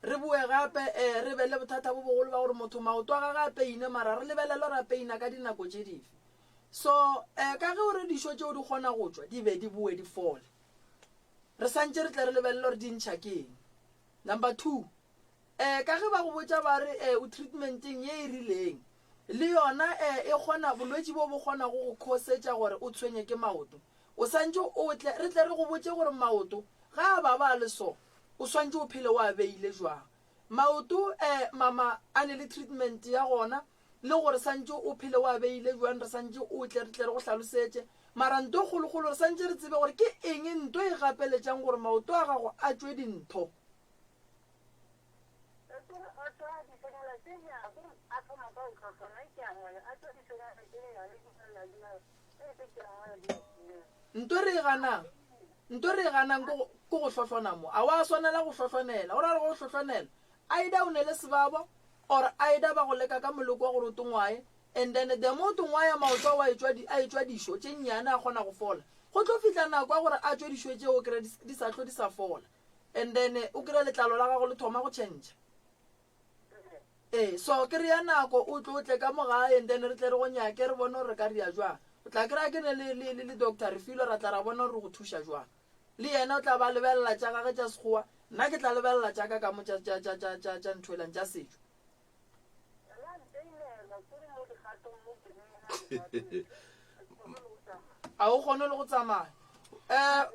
Re boe gape um re be le bothata bo bogolo ba gore motho maoto a gage a peine mara re lebelele gore a peina ka dinako tše dife. So, eh, ka ge o re dišo tšeo di kgona go tšwa di be di boe di fole, re santše re tle re lebelele gore di ntšha ke eng. Number two, eh, ka ge ba go botša ba re eh, o treatmenteng ye e rileng, le yona eh, e kgona, bolwetši bo bo kgona go go khosetša gore o tshwenye ke maoto, o santše o tle, re tle re go botše gore maoto ga a baba a le so, o swantše o phele o a beile jwang. Maoto, eh, mama a ne le treatment ya gona, le gore santše o phele o a beile bjang, re santše o tle re tle re go hlalosetše. Mara nto e kgolokgolo, re santše re tsebe gore ke eng nto e gapeletšang gore maoto a gago a tšwe dintho. Nto e re e ganang, nto e re e ganang ke go, ke go hlohlona mo. A wa swanela go hlohlonela. Go ra gore go hlohlonela, either o ne le sebabo, Or either ba go leka ka moleko wa gore o tongwaye and then the more o tongwaya maoto ao a etšwa di a etšwa dišo tše nnyane a kgona go fola. Go tlo fihla nako ya gore a tšwe dišo tšeo o kry-a di di sa hlo di sa fola and then o kry-a letlalo la gago le thoma go tšhentšha. Ee, so kry-a nako o tlo tle ka mo gae and then re tle re go nyake re bone gore re ka ria jwang. O tla kry-a ke ne le le le le doctor Refilwe ra tla ra bona gore re go thuša jwang. Le yena o tla ba a lebelela tša gage tša Sekgowa, nna ke tla lebelela tša ka ka mo tša, tša, tša, tša, tša, tša ntho elang, tša setšo. A o kgone le go tsamaya. Um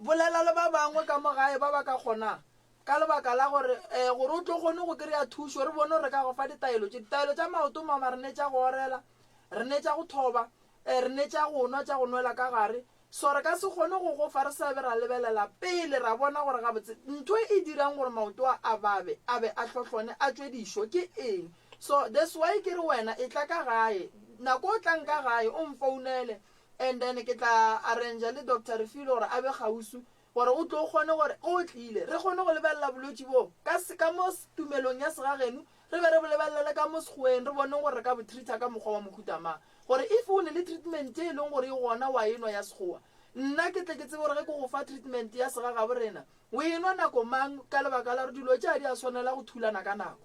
bolela le ba bangwe ka mo gae ba ba ka kgonang, ka lebaka la gore um gore o tlo kgone go kry-a thušo, re bone gore re ka go fa ditaelo tše. Ditaelo tša maoto mama re ne tša go orela, re ne tša go thoba, um re ne tša go nwa, tša go nwela ka gare. So re ka se kgone go go fa re sa be ra lebelela pele ra bona gore gabotse ntho e dirang gore maoto a a babe a be a hlohlone a tšwe dišo ke eng. So that's why ke re wena etla ka gae, nako o tlang ka gae o mfounele. And then ke tla arranger le Doctor Refilwe gore a be kgauswi gore o tlo kgone gore ge o tlile re kgone go lebelela bolwetši bo ka, ka mo tumelong ya segageno re be re bo lebelele ka mo sekgoweng re boneng gore re ka bo treater ka mokgwa wa mohuta mang. Gore if o ne le treatment ye e leng gore e gona wa e nwa ya sekgowa, nna ke tle ke tsebe gore ge ke go fa treatment ya segagabo rena o e nwa nako mang ka lebaka la gore dilo tše ga di a swanela go thulana ka nako.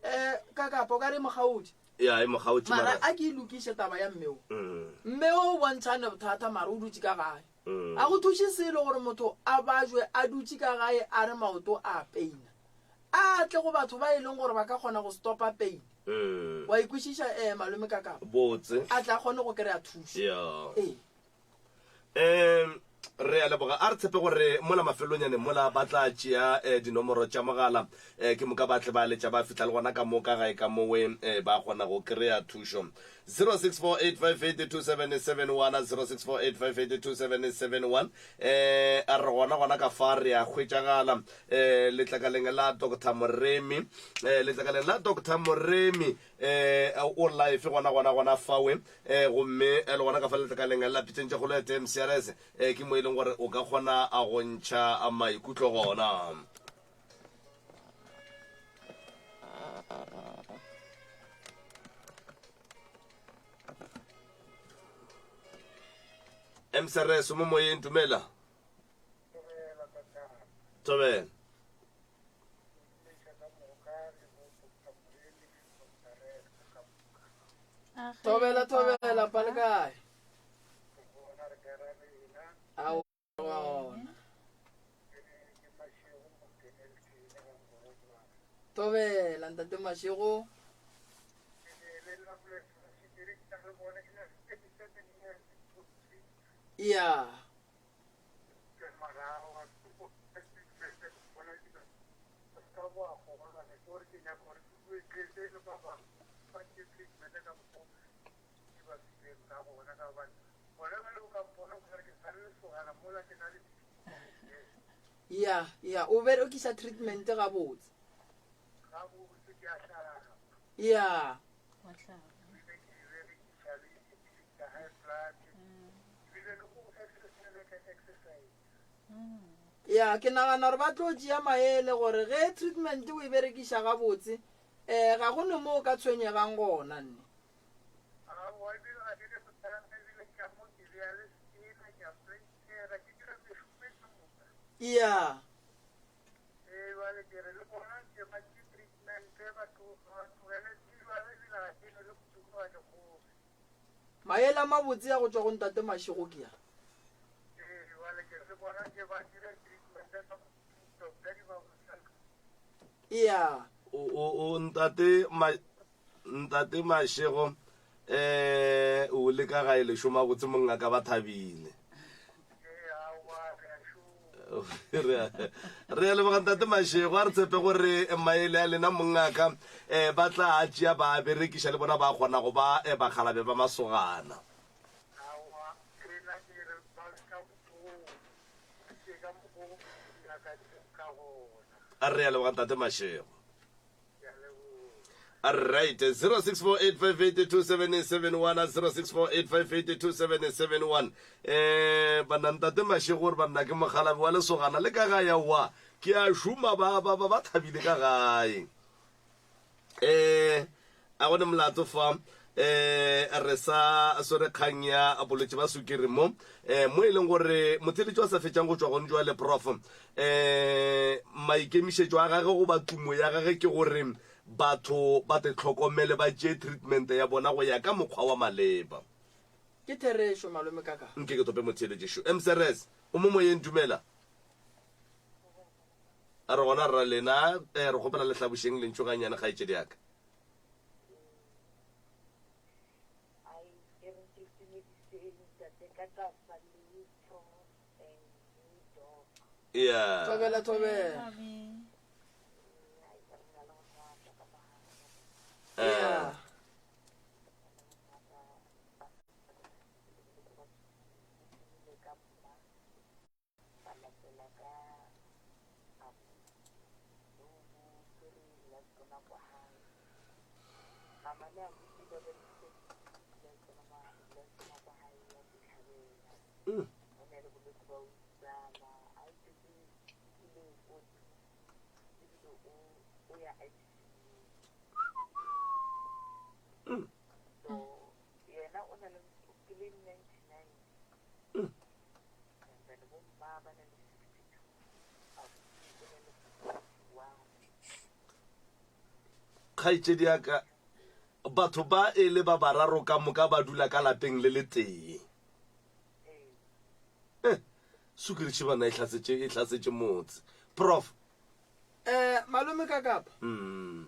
Um ka kapa o ka re e mokgaotše. Ya, e mokgaotše Mara mara. a ke e lokiše taba ya mme o. Mme o o bontšhane bothata mara o dutše ka gae. A go thuše selo gore motho a bajwe a dutše ka gae a re maoto a peina. A tle go batho ba e leng gore ba ka kgona go stopa pain. Wa e kwešiša eh malome ka kapa? Botse. A tle a kgone go kry-a thušo. Ya. Ee. Um re a leboga a re tshepe gore mola mafelonyaneng mola ba tla tšea eh, dinomoro tša mogala eh, ke moka ba tle ba letša ba fihla le gona ka mo ka gae ka mowe eh, ba kgona go kry-a thušo 0648582771 0648582771 eh a re gona gona ka fa re a hwetšagala eh letlakaleng la Dr Moremi eh letlakaleng la Dr Moremi eh o live gona gona gona fawe eh gomme eh, le gona ka fa letlakaleng la pitšeng tša kgolo ya TMCRS eh ke mo e leng gore o ka kgona a go ntšha maikutlo gona. MCRS mo moyeng dumela. Thobela. Thobela thobela pa le kae? Ao gona. Thobela ntate Mashego. Yeah. Ya, ya, o berekisa treatment gabotse. Ya. Ya, ke nagana gore ba tlo tšea maele gore ge treatment o e berekiša gabotse, um ga go ne mo o ka tshwenyegang gona nne. Ya. Maele a mabotse a go tšwa go Ntate Mashego ke a. Ea. O, o, o, Ntate Ma, Ntate Mashego, eh, o le ka gae le šoma botse mongaka ba thabile. Re a leboga Ntate Mashego, a re tshepe gore maele a lena mongaka um ba tla a tšea ba a berekiša le bona ba kgona go ba eh, bakgalabe ba masogana. Re a leboga Ntate Mashego. Right, 0648582771 0648582771 eh banna ntate Mashego gore banna ke mogalabe wa lesogana le ka gae aowa ke a šoma ba ba ba ba thabile ka gae eh a gone molato fa eh re sa swere kgang ya bolwetse ba sukiri mo eh mo e leng gore motheletši wa sa fetšang go tšwa gone jwale prof eh maikemišetšo a gage goba tumo ya gage ke gore batho ba te tlhokomele ba tšee treatment ya bona go ya ka mokgwa wa maleba. Ke therešo malome kaka. Nke ke tope motheeletši šo. Msrs, o mo moyeng dumela. A re gona rra lena eh, re kgopela le hlabošeng lentšu gannyane kgaetšedi ya ka. Yeah. Thobela thobela. Yeah. ba o idibala a itsetse ile kotsi ebile o o ya ICU. So yena o na le ke le 99 and then bo mma ba na le 62 abuti o na le 41. Kgaetšedi ya ka, batho ba e le ba bararo ka moka ba dula ka lapeng le letee. Eh, sukiri tšhibana e hlasetše e hlasetše motse. Prof. Eh, malome ka kapa. Mm.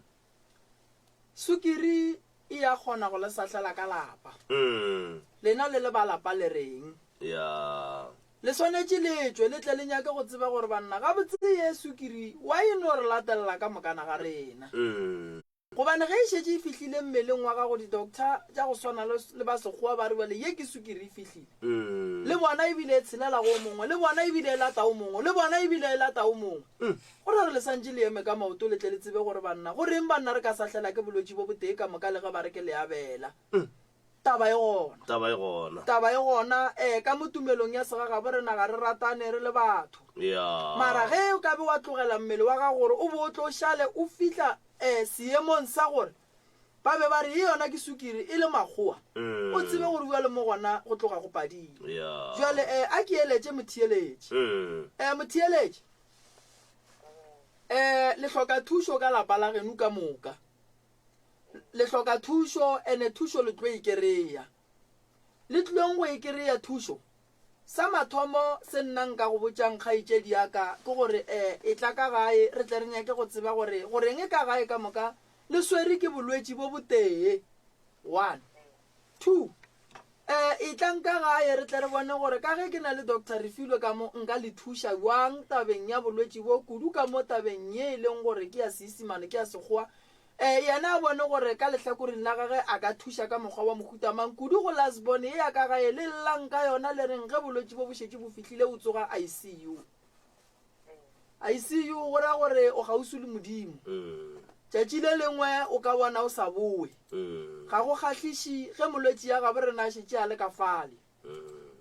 Sukiri e ya kgona go le sahlela ka lapa. Mm. Lena le le ba lapa le reng? Ya. Le swanetše le tšwe le tle le nyake go tseba gore banna gabotse ye sukiri wa e no re latelela ka mokana ga rena. Mm. Gobane ge e šetše e fihlile mmeleng wa gago di-doctor tša go swana le, le ba Sekgowa ba re bjale ye ke sukiri e fihlile. Le bona ebile e tshelela go o mongwe, le bona ebile e lata o mongwe, le bona ebile e lata o mongwe. Go ra gore le santše le eme ka maoto le tle le tsebe gore banna, go reng banna re ka sahlela ke bolwetši bo botee ka moka le ge ba re ke leabela. Taba e gona. Taba e gona. Taba e gona, ee, ka mo tumelong ya segagabo rena ga re ratane re le batho. Ya. Mara ge o ka be wa tlogela mmele wa gago gore o be o tlo šale o fihla um seemong sa gore ba be ba re ye yona ke sukiri e le makgowa, o tsebe gore bjale mo gona go tloga go padile. Ya. Bjale um a ke eletše motheeletši. Um motheeletši, um le hloka thušo ka lapa la geno ka moka. Le hloka thušo, ene thušo le tlo e kereya. Le tlilong go e kereya thušo? Sa mathomo se nna nka go botšang kgaetšedi ya ka ke gore e etla ka gae re tle re nyake go tseba gore goreng ka gae ka moka le swere ke bolwetši bo botee. One. Two. E, etlang ka gae re tle re bone gore ka ge ke na le Doctor Refilwe ka mo nka le thuša bjang tabeng ya bolwetši bo, kudu ka mo tabeng ye e leng gore ke ya Seisimane, ke ya Sekgowa. E, yena a bone gore ka lehlakoreng la gage a ka thuša ka mokgwa wa mohuta mang, kudu go last born ye ya ka gae le llang ka yona le reng ge bolwetši bo bo šetše bo fihlile o tsoga ICU. ICU go ra gore o kgauswi le Modimo. Tšatši le lengwe o ka bona o sa boe. Ga go kgahliše ge molwetši ya gabo rena a šetše a le ka fale.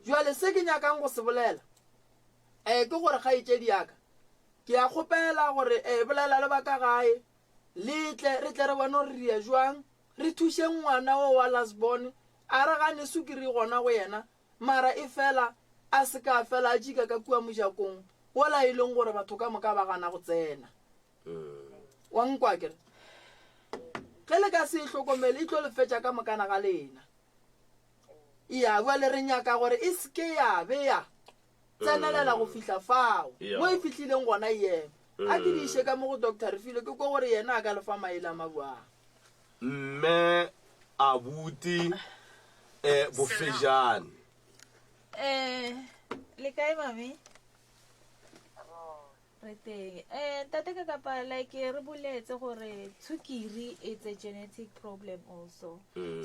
Bjale se ke nyakang go se bolela um ke gore kgaetšedi ya ka, ke a kgopela gore um bolela le ba ka gae le tle re tle re bone gore re ya jwang re thušeng ngwana wo wa last born a re gane sukiri gona go yena Mara efela a se ka a fela a tšika ka kua mojakong wola e leng gore batho ka moka ba gana go tsena. Wa nkwa akere? Ge le ka se e hlokomele e tlo le fetša ka mokana ga lena. Ya, bjale re nyaka gore e se ke ya be ya tsenelela go fihla fao. Mo e fihlileng gona e eme. A ke di iše ka mo go Doctor Refilwe ke kwe gore yena a ka le fa maele a mabjang. Mme abuti eh, bofejane. Eh, le kae mami? Re teng. Eh, ntate ka kapa like re boletse gore tshukiri it's a genetic problem also.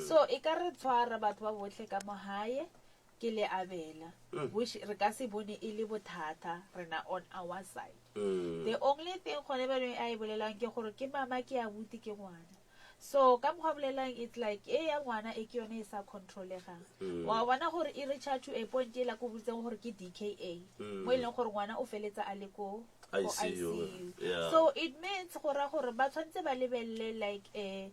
So e ka re tshwara batho ba botlhe ka mo hae ke le abela mm. which re ka se bone e le bothata rena on our side mm. the only thing gone baneng a e bolelang ke gore ke mama ke abuti ke ngwana so ka mokgwa bolelang it's like e ya ngwana e ke yone e sa controlegang mm. wa bona gore e reacha to a point e la ko botseng gore ke dka mm. mo e leng gore ngwana o feletsa a le ko ICU. Yeah. So it means go ra gore ba tshwanetse ba lebelele like a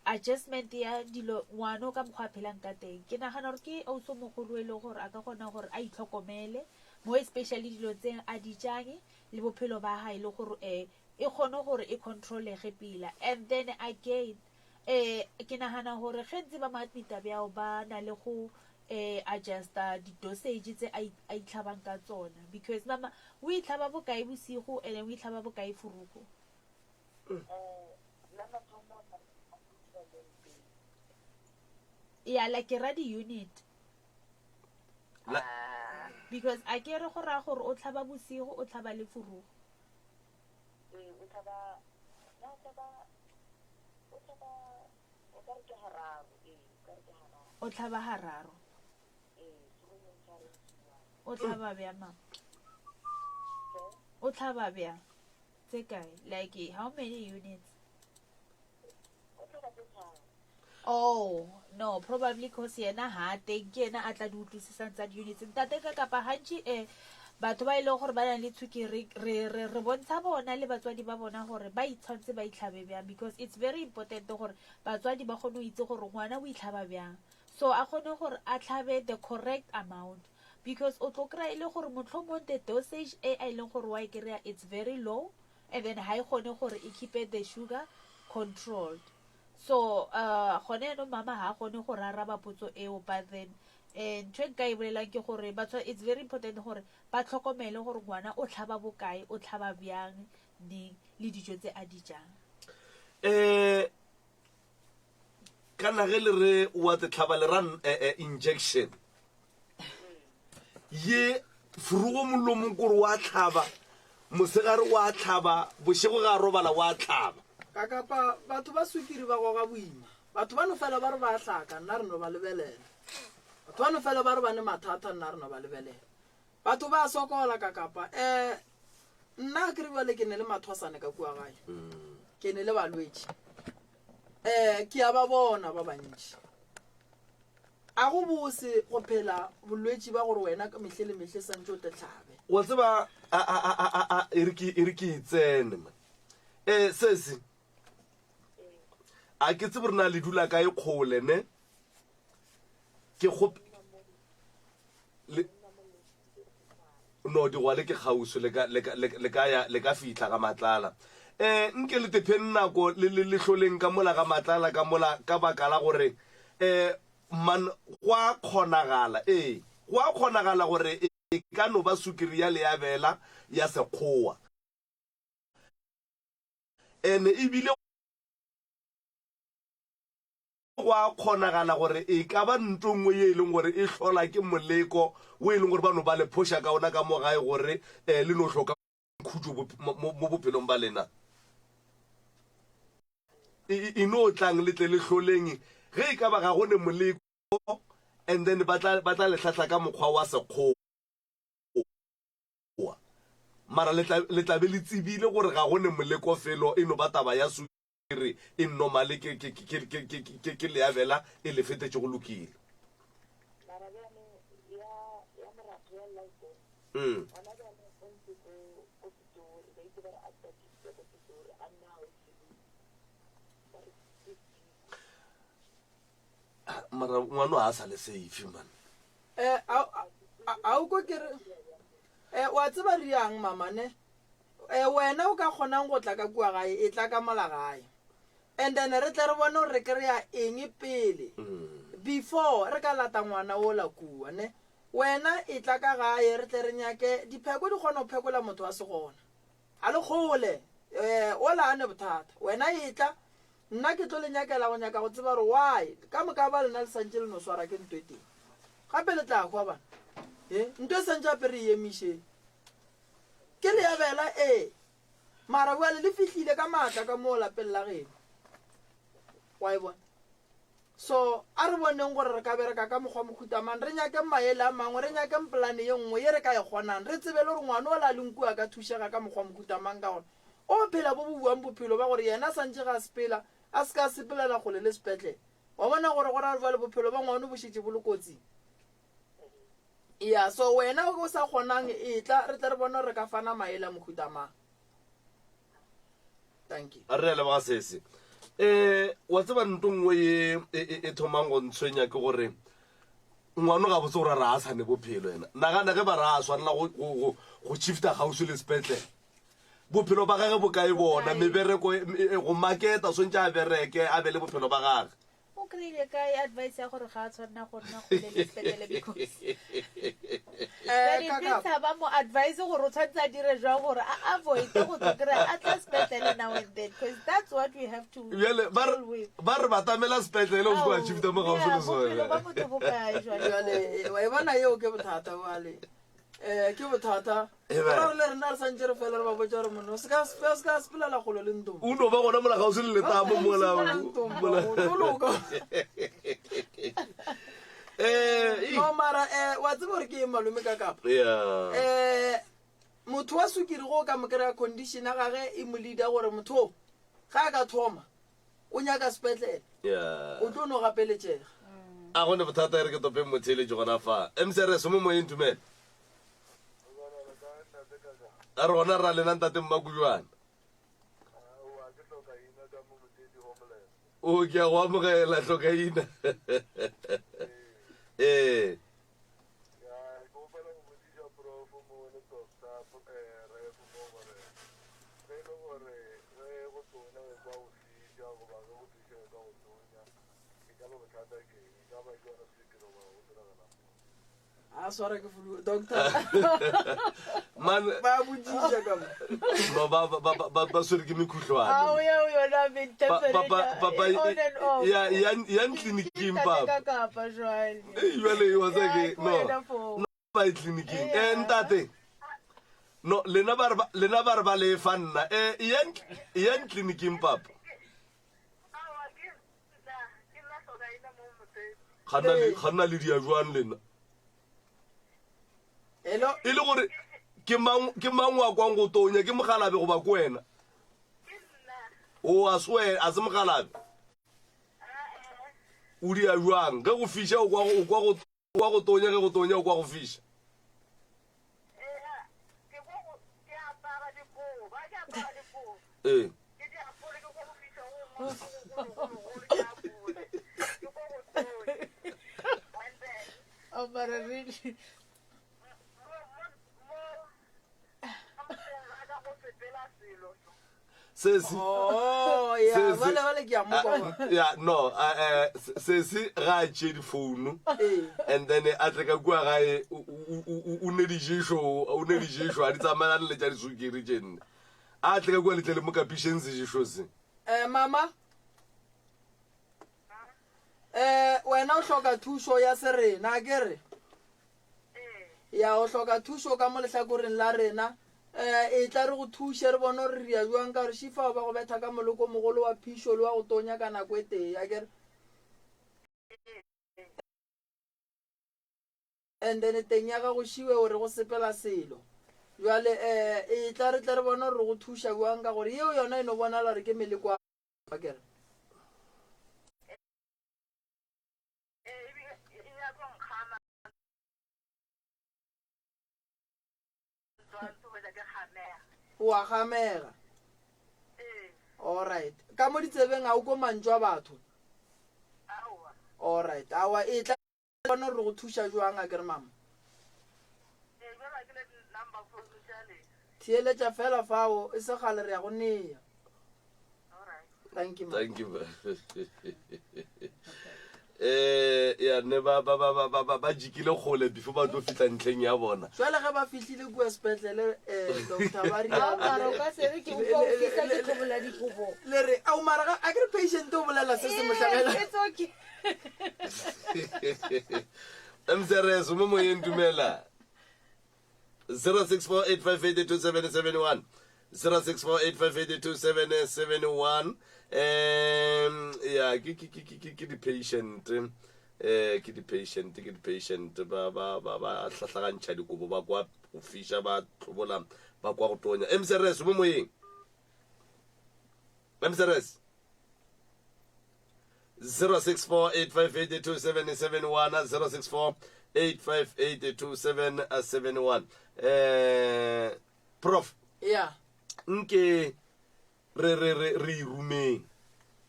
adjustment ya dilo ngwana ka mokgwa a phelang ka teng. Ke nagana gore ke ausi o mogolo e leng gore a ka kgona gore a itlhokomele mo especially dilo tse a di jang le bophelo ba hae le gore um e kgone gore e controlege pila. And then again um ke nagana gore ge ntse ba mo admita bjao ba na le go um adjusta di-dosage tse a itlhabang ka tsona because mama o itlhaba bokae bosigo and o itlhaba bokae furugo? Ya like ke ra di-unit because a ke re go raya gore o tlhaba bosigo o tlhaba le furugo. Ee, o tlhaba, na o tlhaba, o tlhaba, o ka re ke hararo, ee, o ka re ke hararo. O tlhaba hararo. Ee, ke go motshware O tlhaba bjang mama? O tlhaba bjang? Tse kae? Like how many units? O tlhaba tse tharo. Oh, no, probably cause yena ha teng ke yena a tla di utlwisisang tsa di-units. Ntate ka kapa gantši um. Batho ba e lego gore ba na le tshukiri re, re, re bontsha bona le batswadi ba bona gore ba itshwantse ba itlhabe bjang because it's very important gore batswadi ba kgone go itse gore ngwana o itlhaba bjang so a kgone gore a tlhabe the correct amount because o tlo kry-a e le gore mohlomong the dosage e a e leng gore wa e kry-a it's very low and then ga e kgone gore e keep-e the sugar controlled. So uh, gone yaanong mama ga a kgone go raraba potso eo but then um ntho e nka e bolelang ke gore batho it's very important gore ba tlhokomele gore ngwana o tlhaba bokae o tlhaba bjang neng le dijo tse a di jang. Um kana ge le re wa te tlhaba le ra eh, eh, injection ye furugo molomong kore wa tlhaba mosegare wa tlhaba bošego ga a robala wa tlhaba. Ka kapa batho ba swikiri ba goga boima. Batho ba no fela ba re ba a hlaka, nna re no ba lebelela. Batho ba no fela ba re ba ne mathata, nna re no ba lebelela. Batho ba a sokola ka kapa. Um nna ke re bjale ke ne le mathwasane ka kua gae. Ke ne le balwetši. Um ke a ba bona ba bantši. A go bose go phela bolwetši ba gore wena ka mehle le mehle santše o te hlabe. Wa tseba, a, a, a, a, a, a, e re ke, e re ke e tsene, man. Eh, sesi, a ke tsebe gore na le dula kae kgole, ne? Ke kgop-, le, no, digwale ke kgauswi, le ka, le ka, le, le ka ya, le ka fihla ga Matlala. Eh, nke le tepheng nako le, le, le hloleng ka mola ga Matlala ka mola, ka baka la gore, eh, man, go a kgonagala, ee, go a kgonagala gore e ka no ba sukiri ya leabela ya Sekgowa. Ene ebile go a kgonagala gore e ka ba nto nngwe ye e leng gore e hlola ke moleko wo e leng gore ba no ba le phoša ka ona ka mo gae gore um le no hloka khutšo mo bophelong ba lena. E, e no tlang le tle le hloleng ge e ka ba ga go ne moleko and then ba tla ba tla le hlahla ka mokgwa wa sekgowa. Mara le tla le tla be le tsebile gore ga go ne moleko felo e no ba taba ya re e normale ke ke ke ke ke ke ke ke leabela e le fetetše go lokile. Mara bjanong ya ya moratho ya Lawton Mm. gona bjanong o ntse ko ko Pitori ba itse ba re a tsakisitse ko Pitori a nna gaufi le ba re ke Mara ngwano ga a sa le safe man. Eh, a a a o ko ke re eh wa tseba riang mama ne Eh, wena o ka kgonang go tla ka kua gae, e tla ka mola gae. And then re tle re bone gore re kry-a eng pele before re ka lata ngwana ola kua, ne? Wena e tla ka gae re tle re nyake dipheko di kgona go phekola motho a se gona. Ga le kgole, eh, ola a ne bothata. Wena e tla, nna ke tlo le nyakela go nyaka go tseba gore why ka moka ba lena le santše le no swara ke nto e tee. Gape le tla hwa bana. Eh, nto e santše gape re e emišeng. Ke leabela, ee. Mara bjale le fihlile ka maatla ka moo lapeng la geno. Wa e bona? So, a re boneng gore re ka bereka ka mokgwa mohuta mang, re nyakeng maele a mangwe, re nyakeng polane ye nngwe ye re ka e kgonang, re tsebe le gore ngwana ola a leng kua a ka thušega ka mokgwa mohuta mang ka gore o phela bo bo buang bophelo ba gore yena a santše ge a sepela, a se ka a sepelela kgole le sepetlele. Wa bona gore go ra gore bjale bophelo ba ngwano bo šetše bo le kotsing. Ya, so wena o sa kgonang etla re tle re bone gore re ka fana maele a mohuta mang. Thank you. Re a leboga sese. Um wa tseba nto nngwe ye e, e, e thomang go ntshwenya ke gore ngwano ga botse gore a re a sa ne bophelo ena. Nagana ge ba re a swanela go, go, go, go shifta kgauswi le sepetlele. Bophelo ba gage bo kae bona? Mebereko, e, e, go maketa swantše a bereke a be le bophelo ba gage. O kry-ile kae advice ya gore ga a tshwanela go nna kgole le sepetlele because Eh, Daddy kaka. Peter ba mo advise gore o tshwanetse a dire jwang gore a avoid go tlo kry-a a tla sepetlele now and then because that's what we have to Bjale ba re deal with. ba re batamela sepetlele o se wa Ao, shifta mo gaufi yeah, le sone. bophelo ba motho bo kae jwale Jwale, eh, wa e bona yeo ke bothata bjale. Eh, ke bothata. Amen. Go ra gore le rena re santše re fela re ba botša gore monna o se ka o se ka sepelela kgole le ntombo. O no ba gona mola kgauswi le letamo mola. Ntombo, o tlo loka. Eh, No mara eh wa tseba gore ke eng malome ka kapa? yeah. Eh motho wa sukiri go ka mo kry-a condition ya gage e mo leader gore motho o ga a ka thoma o nyaka sepetlele Yeah. o tlo no gapeletšega. A go ne bothata e re ke topeng motheeletši gona fa. MCRS mo moyeng dumela. A re gona ra lena ntate Mmakujwana. O ke a go amogela hlokaina. Ee. A swara ke flu doctor. Man ba botšiša ka mo. No ba ba ba ba ba swere ke mekhuhlwane. A o ya o yona be temperature. Papa on and off. Ya ya ya tleliniking papa. Ka kapa jwale. Ei jwale wa tseba ke no. Ba e tleliniking. Eh ntate. No lena ba re lena ba re ba le fa nna. Eh ya ya tleliniking papa. Ga nna le dia jwang lena? Hello? E le gore ke mang ke mang wa kwang go tonya ke mogalabe goba ke wena? O a se wena a se mogalabe. O dia jwang ge go fiša o kwa o kwa go kwa go tonya ge go tonya o kwa go fiša? Ee. Oh, mara really. Sesi. Oh, ya, Sesi. bale bale ke a mo kwa. Ah, ya no ah, eh, sesi ga a tšee difounu Ee. and then a tle ka kua gae o- o- o o ne diješo o ne diješo a di tsamaelane le tša disukiri tše nne a tle ka kua letle le mo kapišeng seješo se Eh mama. Eh wena o hloka thušo ya serena a ke re? Ya o hloka thušo ka mo lehlakoreng la rena. Eh e tla re go thuše re bone gore re ria jwang ka gore šifao ba go betha ka moloko mogolo wa phišo le wa go tonya ka nako e tee a ke re? And then teng ya gago šiwe o re go sepela selo. Bjale um e tla re tle re bone gore re go thuša bjang ka gore yeo yona e no bonala gore ke meleko a kere. O a gamega. Alright. Ka mo ditsebeng ga o ko mantšu a batho. Alright. Awa e tla bona gore go thuša jwang a kere mama theeletša fela fao e se gale re ya go nea thank you thank you eh ya ne ba ba ba ba ba ba jikile kgole before ba tlo fihla ntlheng ya bona jwale ge ba fihlile kua sepetlele um doctor ba mara o ka se re ke utlwa o fisa ke tlhobola dikobo le re ao mara ga a ke re patient o bolela se se mo hlagela it's okay mcrs mo moyeng dumela 0648582771 0648582771 um ya ke ke ke ke ke di-patient um ke di-patient ke di-patient ba ba ba ba hlahlagantšha dikobo ba kwa go fiša ba tlobola ba kwa go tonya mcrs mo moyeng mcrs 0648582771 0648582771 eh prof ya nke re re re re irumeng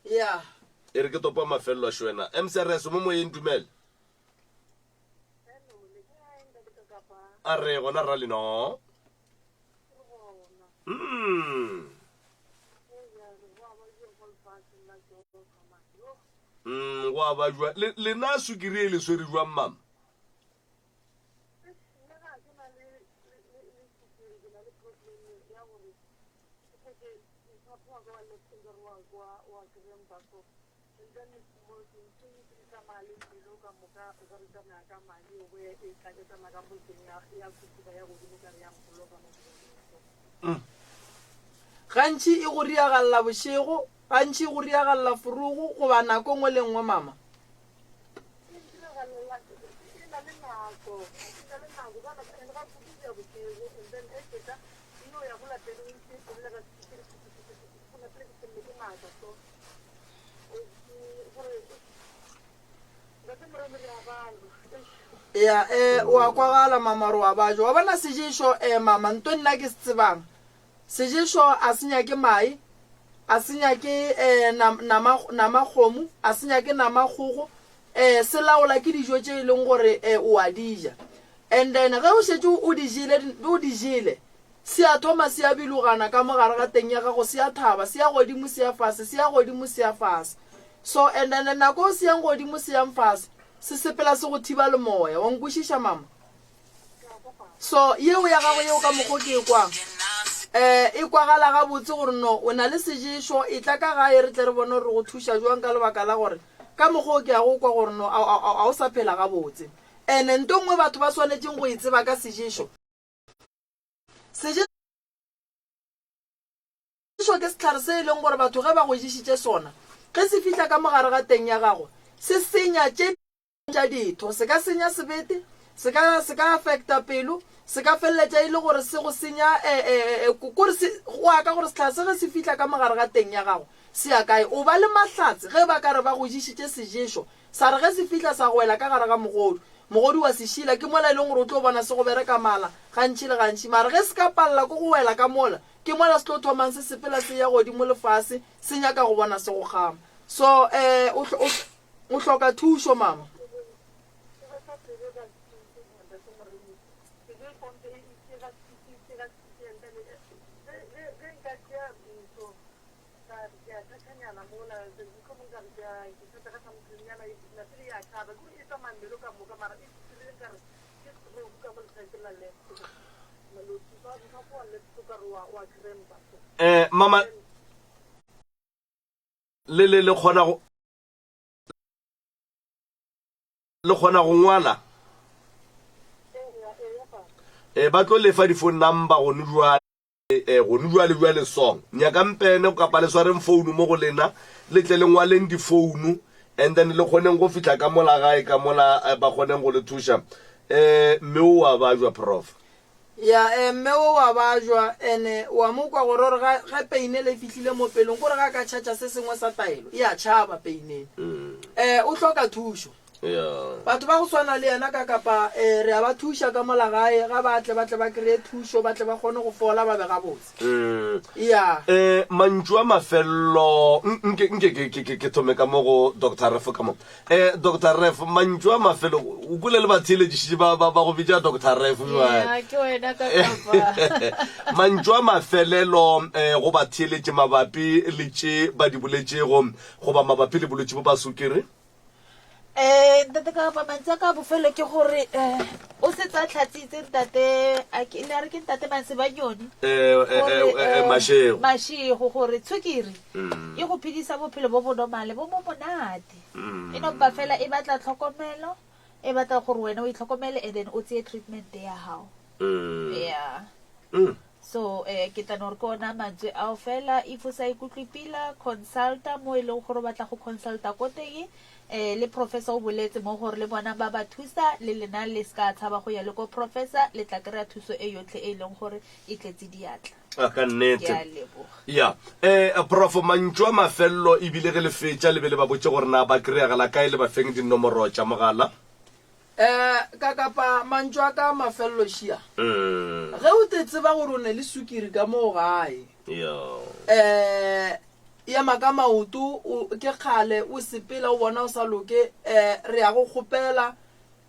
ya e re ke topa mafelelo a šwena mcrs mo moyeng dumele a re gona ra leno mm Mm, go a ba jwa le lena sukiri e le swere jwang mama Gantši e go riagalla bošego, gantši e go riagalla forogo goba nako nngwe le nngwe, mama. Ya, eh, o a kwagala mama gore wa bajwa. Wa bona seješo, eh, mama, nto nna ke se tsebang. Seješo a se nyake mae, a se nyake eh, nam, nama, nama kgomo, a se nyake nama kgogo. Eh, se laola ke dijo tše e leng gore eh, o a di ja. And then ge o šetše o di jele, o di jele, Se a thoma se a bilogana ka mo gare ga teng ya gago, se a thaba, se ya godimo, se ya fase, se ya godimo, se ya fase. So, and then nako o se yang godimo, se yang fase, se sepela se go thiba le moya. Wa nkwešiša, mama? So, yeo ya gago yeo ka mokgo ke e kwang, eh, e kwagala gabotse gore no, o na le seješo, etla ka gae re tle re bone gore re go thuša jwang ka lebaka la gore ka mokgo ke ya go kwa gore no, a, a, a, a o sa phela gabotse. And-e nto nngwe batho ba swanetšeng go e tseba ka seješo, Seješo ke sehlare se e leng gore batho ge ba go ješitše sona, ge se fihla ka mo gare ga teng ya gago, se senya tše dingwe tša ditho. Se ka senya sebete, se ka, se ka affecta pelo, se ka feleletša e le gore se go senya, e, e, e, kore se, go ya ka gore sehlare se ge se fihla ka mo gare ga teng ya gago, se ya kae. O ba le mahlatse ge ba ka re ba go ješitše seješo, sa re ge se fihla sa go wela ka gare ga mogodu. Mogodu wa se šila, ke mola e leng gore o tlo bona se go bereka mala gantši le gantši. Mara ge se ka palela ke go wela ka mola, ke mola se tlo thomang se sepela se eya godimo le fase, se nyaka go bona se go kgama. So, eh, o, o, o hloka thušo, mama. Ka re ke a thathanyana mola, mohlomong ka re ke a ke thatha ka somethingnyana, e napile ya tšhaba, ke gore e tsamaya mmele ka moka, mara e fihlile nkare ke stroke ka mo lehlakoreng la left, moswafo wa left o ka re wa wa crampa so. Eh, mama, le le le kgona go le kgona go ngwala? Eh, ba tlo lefa di-phone number gone jwale. E, gone bjale bjale song. Nyakang pene kapa le swareng founu mo go lena, le tle le ngwaleng difounu and then le kgoneng go fihla ka mola gae ka mola eh, ba kgoneng go le thuša. Eh, mme o wa bajwa prof. Ya, eh, mme o wa bajwa ene wa mo kwa gore gore ga, ge peinele e fihlile mo pelong kore ga ka tšhatša se sengwe sa taelo e a tšhaba peinele. Eh, o hloka thušo. Batho ba go swana le yena ka kapa eh, re a ba thuša ka mola gae, ga ba tle ba tle ba kry-e thušo, ba tle ba kgone go fola ba be gabotse. Ya. Eh, mantšu a mafello, nke, nke ke, ke, ke, ke thome ka mo go Doctor Ref ka mo. Eh, Doctor Ref, mantšu a mafello, o kwele le batheeletši ba, ba, ba go bitša Doctor Ref jwale. Ya, ke wena ka kapa. Mantšu a mafelelo eh, go batheeletši mabapi le tše ba di boletšego goba mabapi le bolwetši bo ba sukiri? Um ntate ka kapa mantsi a ka bofelo ke gore um o setse a tlhatsitse ntate a ke- le a re ke ntate Mansebanyoni Eh, eh, gore, eh, eh, eh, Mashego. Mashego gore tshukiri Mm. e go phedisa bophelo bo bo normale bo mo monate Mm. e no mpa fela e batla tlhokomelo e batla gore wena o itlhokomele and then o tseye treatment ya gago Mm. yeah Mm. So eh, ke tla no re ke ona mantswe ao fela. If o sa ikutlwe pila, consulta mo e leng gore o batla go consulta ko teng. Eh, le professor o boletse mo gore le bona ba ba thusa, le lena le ska tshaba go ya le ko professor, le tla kry-a thuso e yotlhe e leng gore e tletse diatla. A ka Ke nnete. a leboga. Ya. Eh, prof, mantšu a mafello ebile ge le fetša le be le ba botše gore na ba kry-agala kae le ba feng dinomoro tša mogala. Um ka kapa mantšu a ka a mafelelo šia. Ge o te tseba gore o ne le sukiri ka moo gae, um ema ka maoto, o, ke kgale o sepela o bona o sa loke, um re ya go kgopela,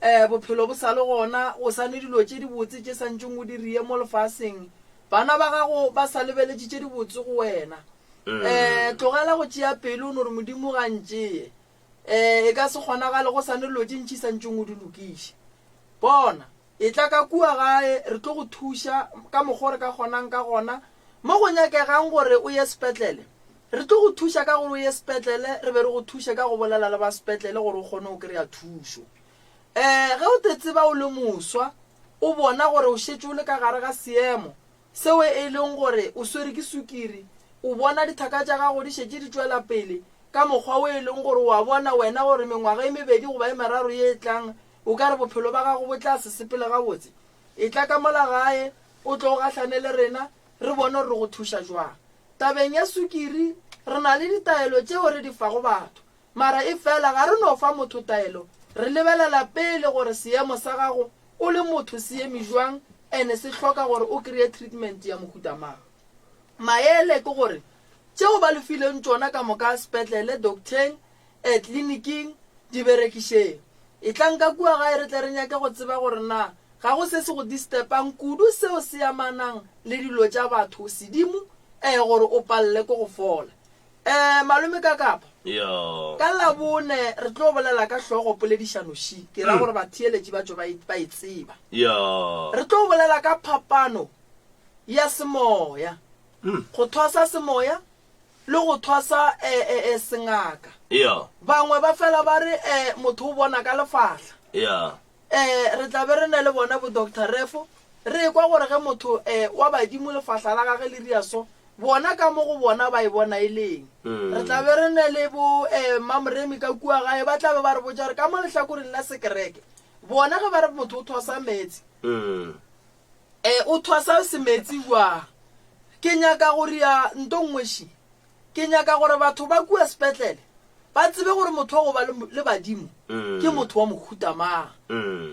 um bophelo bo sa le gona, o sa ne dilo tše dibotse tše sa ntšeng o di rie mo lefaseng, bana ba gago ba sa lebeletše tše dibotse go wena. Um tlogela go tšea pelo o no re Modimo ga ntšee. Ee, e ka se kgonagale go sa ne dilo tše ntši sa ntšeng o di lokiše. Bona, etla ka kua gae, re tlo go thuša ka mokgwa o re ka kgonang ka gona. Mo go nyakegang gore o ye sepetlele, re tlo go thuša ka gore o ye sepetlele, re be re go thuše ka go bolela le ba sepetlele gore o kgone go kry-a thušo. Ee, ge o te tseba o le moswa, o bona gore o šetše o le ka gare ga seemo Seo e leng gore o swere ke sukiri, o bona dithaka tša gago di šetše di tšwela pele ka mokgwa wo e leng gore o a bona wena gore mengwaga e mebedi goba e meraro ye e tlang o ka re bophelo ba gago bo tla se sepele gabotse. Etla ka mola gae o tlo o gahlane le rena re bone gore re go thuša jwang. Tabeng ya sukiri re na le ditaelo tšeo re di fago batho. Mara efela ga re no fa motho taelo. Re lebelela pele gore seemo sa gago o le motho se eme jwang ene se hloka gore o kreye treatment ya mohuta mang. Maele ke gore tšeo ba le fileng tšona ka moka sepetlele, docteng, eh, tleliniking, di berekišeng. Etlang ka kua gae re tle re nyake go tseba gore na ga go se se go disturbang kudu seo se amanang le dilo tša batho sedimo, eh, gore o palele ke go fola. Eh, malome ka kapa. Yo. Ka Labone re tlo bolela ka hlogo poledišano ši. Ke ra gore batheeletši ba tšo ba e, ba e tseba. Yo. Re tlo bolela ka phapano ya semoya. Go thwasa semoya le go thwasa eh, eh, eh, sengaka. Yo. Bangwe ba fela ba re eh, motho o bona ka lefahla. Ya. Eh, re tla be re na le bona bo Doctor Refo. Re ekwa gore ge motho eh, wa badimo lefahla la gage le ria so, bona ka mo go bona ba e bona e leng. Re tla be re ne le bo eh, Mmamoremi ka kua gae, ba tla be ba re botša gore ka mo lehlakoreng la sekereke, bona ge ba re motho o thwasa meetse, eh, o thwasa semeetse bjang. Ke nyaka go ria nto nngwe ši. Ke nyaka gore batho ba kua sepetlele ba tsebe gore motho wa go ba le badimo ke motho wa mohuta mang.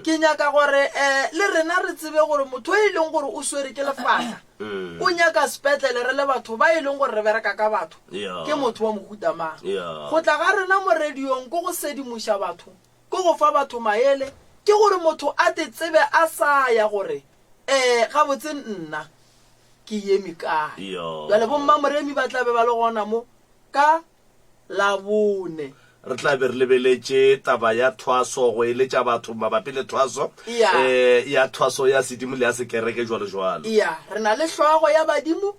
Ke nyaka gore um le rena re tsebe gore motho e leng gore o swere ke lefahla o nyaka sepetlele re le batho ba e leng gore re bereka ka batho ke motho wa mohuta mang. Go tla ga rena mo radiong ke go sedimoša batho, ke go fa batho maele, ke gore motho a te tsebe a sa ya gore um gabotse nna ke eme kae. Bjale bommamoremi ba tla be ba le gona mo ka Labone. Re tla be re lebeletše taba ya thwaso, go eletša batho mabapi le thwaso, Eya. eh, ya thwaso ya sedimo le ya sekereke, jwalo jwalo. Eya, re na le hlogo ya badimo,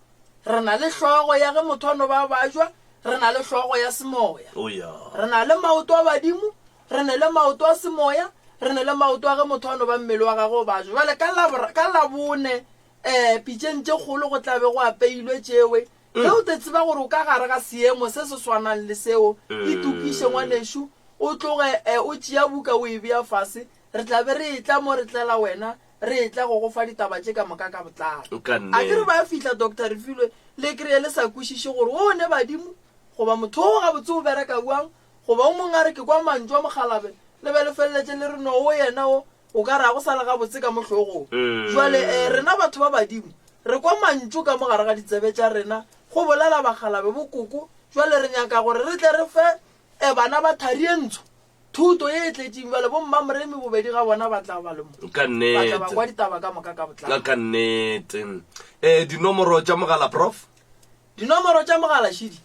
re na le hlogo ya ge motho a no ba bajwa, re na le hlogo ya semoya. O ya. Re na le maoto a badimo, re ne le maoto a semoya, re ne le maoto a ge motho a no ba mmele wa gagwe o bajwa. Bjale ka Labora, ka Labone, um pitšeng tše kgolo go tla be go apeilwe tšewe. Ge o te tseba gore o ka gare ga seemo se se swanang le seo, itokiše, ngwanešu, o tloge o tšea buka o e bea fase. Re tla be re etla mo re tlela wena, re etla go go fa ditaba tše ka moka ka botlalo. Ka A ke re nnete. ba fihla, Doctor Refilwe, le kreye le sa kwešiše gore o ne badimo, goba motho o gabotse o bereka bjang, goba o mongwe a re ke kwa mantšu a mokgalabe, le be le feleletše le re no o yena o, O ka re ga go sa le gabotse ka mo hlogong. Jwale, eh, rena batho ba badimo, re kwa mantšu ka mo gare ga ditsebe tša rena, go bolela bakgalabe bokoko. Jwale re nyaka gore re tle re fe, eh, bana ba thari ye ntsho thuto ye e tletšeng. Jwale bommamoremi bobedi ga bona ba tla ba le mo. Ka Ba tla ba nnete. kwa ditaba ka moka ka botlalo. Ka nnete. Eh, dinomoro tša mogala, Prof? Dinomoro tša mogala šidi,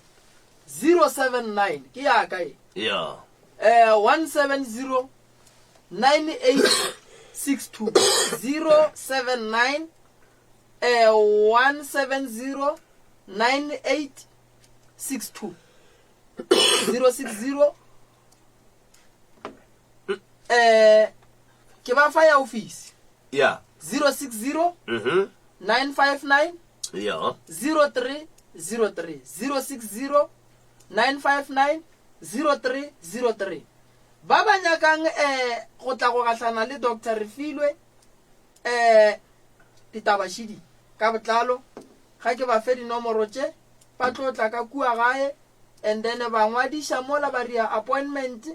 079, ke ya ka ye. Ya. Eh, 170 9862 079 eh, 170 9862 060 eh ke ba fa ya office ya 060 mhm 959 ya 0303 060 959 0303 Ba ba nyakang um go tla go gahlana le Doctor Refilwe um ditaba šidi ka botlalo, ga ke ba fe dinomoro tše, ba tlo tla ka kua gae and then ba ngwadiša mola ba ria appointment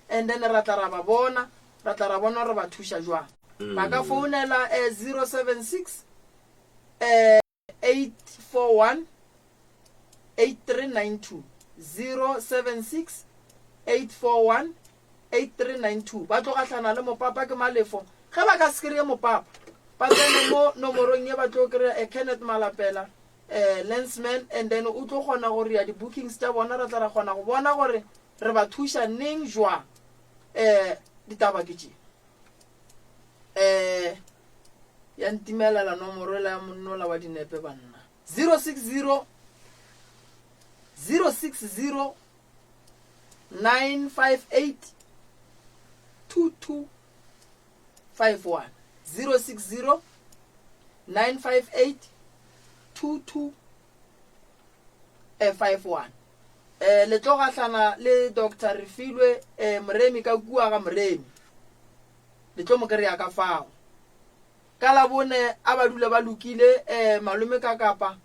and then ra tla ra ba bona, ra tla ra bona gore ba thuša jwang. Ba ka founela um 076 um 841 8392 076 841 8392 Ba tlo gahlana le mopapa ke Malefo. Ge ba ka se kry-e mopapa, ba tsene mo nomorong ye ba tlo kry-a eh, Kenneth Malapela eh, Lensman and then o tlo kgona go ria di-bookings tša bona ra tla ra kgona go bona gore re ba thuša neng jwang. Eh, ditaba ke tše. Eh, ya ntimelela nomoro ela ya monnola wa dinepe banna 060 060 958 2251 060 958 2251 eh le tlo gahlana le Dr. Refilwe eh Moremi ka kua ga Moremi Le tlo mo kry-a ka fao. Ka Labone a ba dula ba lokile eh, malome ka kapa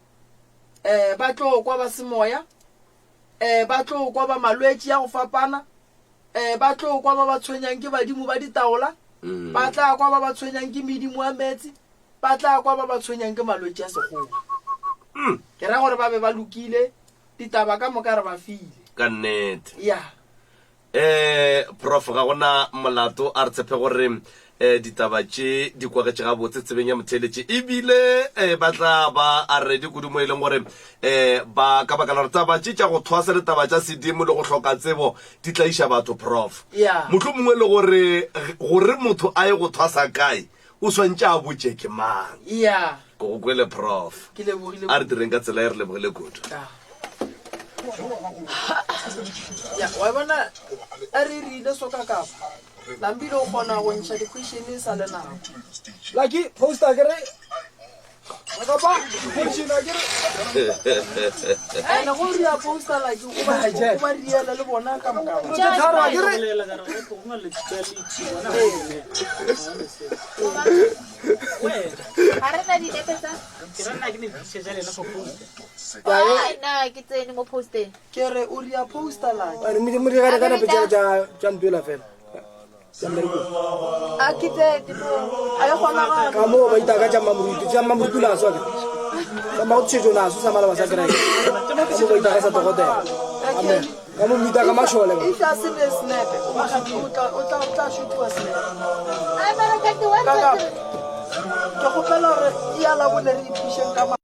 eh, ba tlo kwa ba semoya eh, ba tlo kwa ba malwetši a go fapana. Um ba tlo kwa ba ba tshwenyang ke badimo ba ditaola, ba tla kwa ba ba tshwenyang ke medimo ya meetse, ba tla kwa ba ba tshwenyang ke malwetši a sekgowa. Ke ra gore ba be ba lokile, ditaba ka moka re ba file. Ka nnete. Ya. Eh, Prof, ga gona molato, a re tshepe gore eh, ditaba tše di kwagetše gabotse tsebeng ya motheeletši ebile eh, ba tla ba a ready kudu mo e leng gore eh, ba ka baka la gore taba tše tša go thwasa le taba tša sedimo le go hloka tsebo di tla iša batho prof Yeah. mohlomongwe le gore gore motho a ye go thwasa kae o swantše a botše ke mang Yeah. ke go kwele prof Ke lebogile a re direng ka tsela e re lebogile kudu Ya. Ya, wa bona a re rile so ka kapa Lambile o kgona go ntšha di-question e sa le nako. Lucky, poster ke re kapa question a ke re Ene go ria poster Lucky o ba o ba riela le bona ka moka. tse tharo a ke re Ga re na dinepe tsa Ai, na ke tsene mo posteng Ke re o ria poster Lucky. Ane mo di gare kana petsela tša tša ntwela fela. Tša mmereko. A ke tse di mo A e kgonagala. Ka mo ba itaka tša mmamoruti, tša mmamoruti la swa ke. Sa mmago naso sa malaba sa kereke. Ka mo ba itaka sa dokotela. Amen. Ka mo mmitaka mašole ba. If a se ne snepe, o tla o tla o tla shootiwa snepe. Ai mara ka ke wa Kaka, ke kgopela gore e ya la bone re iphušeng ka ma.